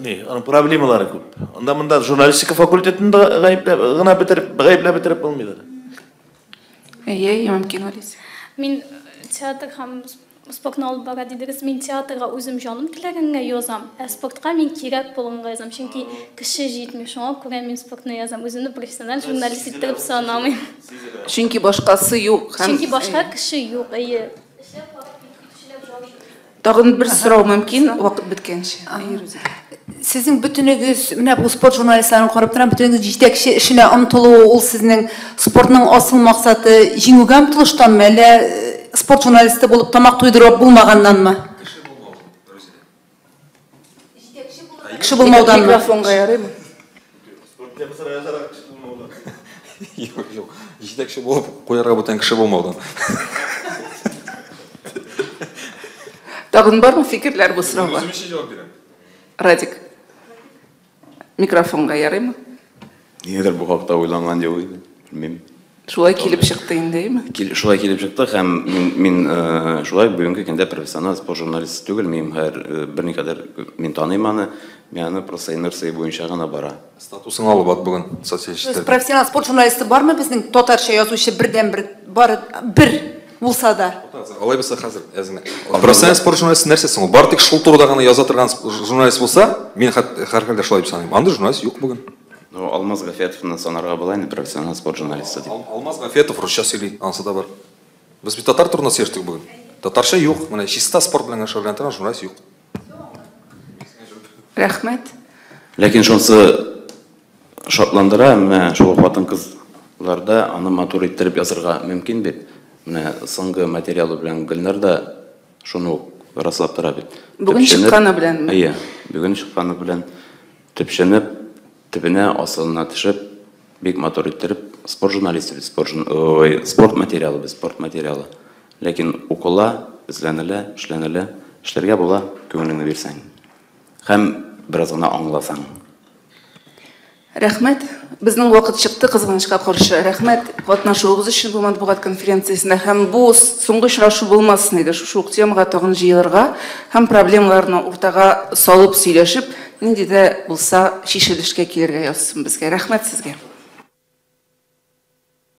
ни, аның проблемалары күп. Анда монда журналистика факультетында гаепләп гына бетереп, гаепләп бетереп булмыйдыр. Әйе, мөмкин, Алиса. Мин театр һәм спортны алып бара дидегез. Мин театрга үзем җаным теләгәнгә язам, ә спортка мин кирәк булганга язам. Чөнки кеше җитми, шуңа күрә мин спортны язам. Үземне профессиональ журналист иттереп санамыйм. Чөнки башкасы юк. Чөнки башка кеше юк, әйе. Тагын бер сорау мөмкин, вакыт беткәнче. Сезнең бөтенегез, менә бу спорт журналистларын карап торам, бөтенегез җитәкче эшенә омтылу, ул сезнең спортның асыл максаты җиңүгә омтылыштанмы, әллә спорт журналисты булып тамак туйдырып булмаганнанмы? Кеше булмауданмы? Микрофонга ярыймы? Юк, юк. Җитәкче булып куярга бүтән кеше булмаудан. Тагын бармы фикерләр бу сорауга? Үземчә җавап бирәм. Радик. Микрофонга ярыймы? Нигәдер бу хакта уйланган юк иде, белмим. Шулай килеп чыкты инде, әйеме? Шулай килеп чыкты һәм мин шулай бүгенге көндә профессиональ спорт журналисты түгел, мин һәр берникадәр мин таныйм аны, мин аны просто инерция буенча гына бара. Статусын алып ат бүген социаль челтәрдә. Профессиональ спорт журналисты бармы безнең татарча язучы бердән-бер, бары бер булса да? Алай булса хәзер әзме. Профессиональ спорт журналисты нәрсә соң ул? Бары тик шул турыда гына яза торган журналист булса, мин һәрхәлдә шулай дип саныйм. Андый журналист юк бүген. Ну, Алмаз Гафиятовны санарга була инде профессиональ спорт журналисты дип. Алмаз Гафиятов русча сөйли, анысы да бар. Без бит татар турында сөйләштек бүген. Татарча юк, менә чиста спорт белән шөгыльләнә торган журналист юк. Рәхмәт. Ләкин шунысы шатландыра, менә шул хатын-кызларда аны матур иттереп язырга мөмкин бит. Менә соңгы материалы белән Гөлнар да шуны ук раслап тора бит. Бүген чыкканы беләнме? Әйе, бүген чыкканы белән төпченеп, төбенә асылына төшеп, бик матур иттереп, спорт журналисты бит, спорт материалы бит, спорт материалы. Ләкин укыла, эзләнелә, эшләнелә, эшләргә була, күңелеңне бирсәң. Һәм бераз гына аңласаң. Рәхмәт. Безнең вакыт чыкты, кызганычка каршы. Рәхмәт катнашуыгыз өчен бу матбугат конференциясендә һәм бу соңгы очрашу булмасын иде. Шушы ук темага тагын җыелырга һәм проблемаларны уртага салып сөйләшеп, нинди дә булса чишелешкә килергә язсын безгә. Рәхмәт сезгә.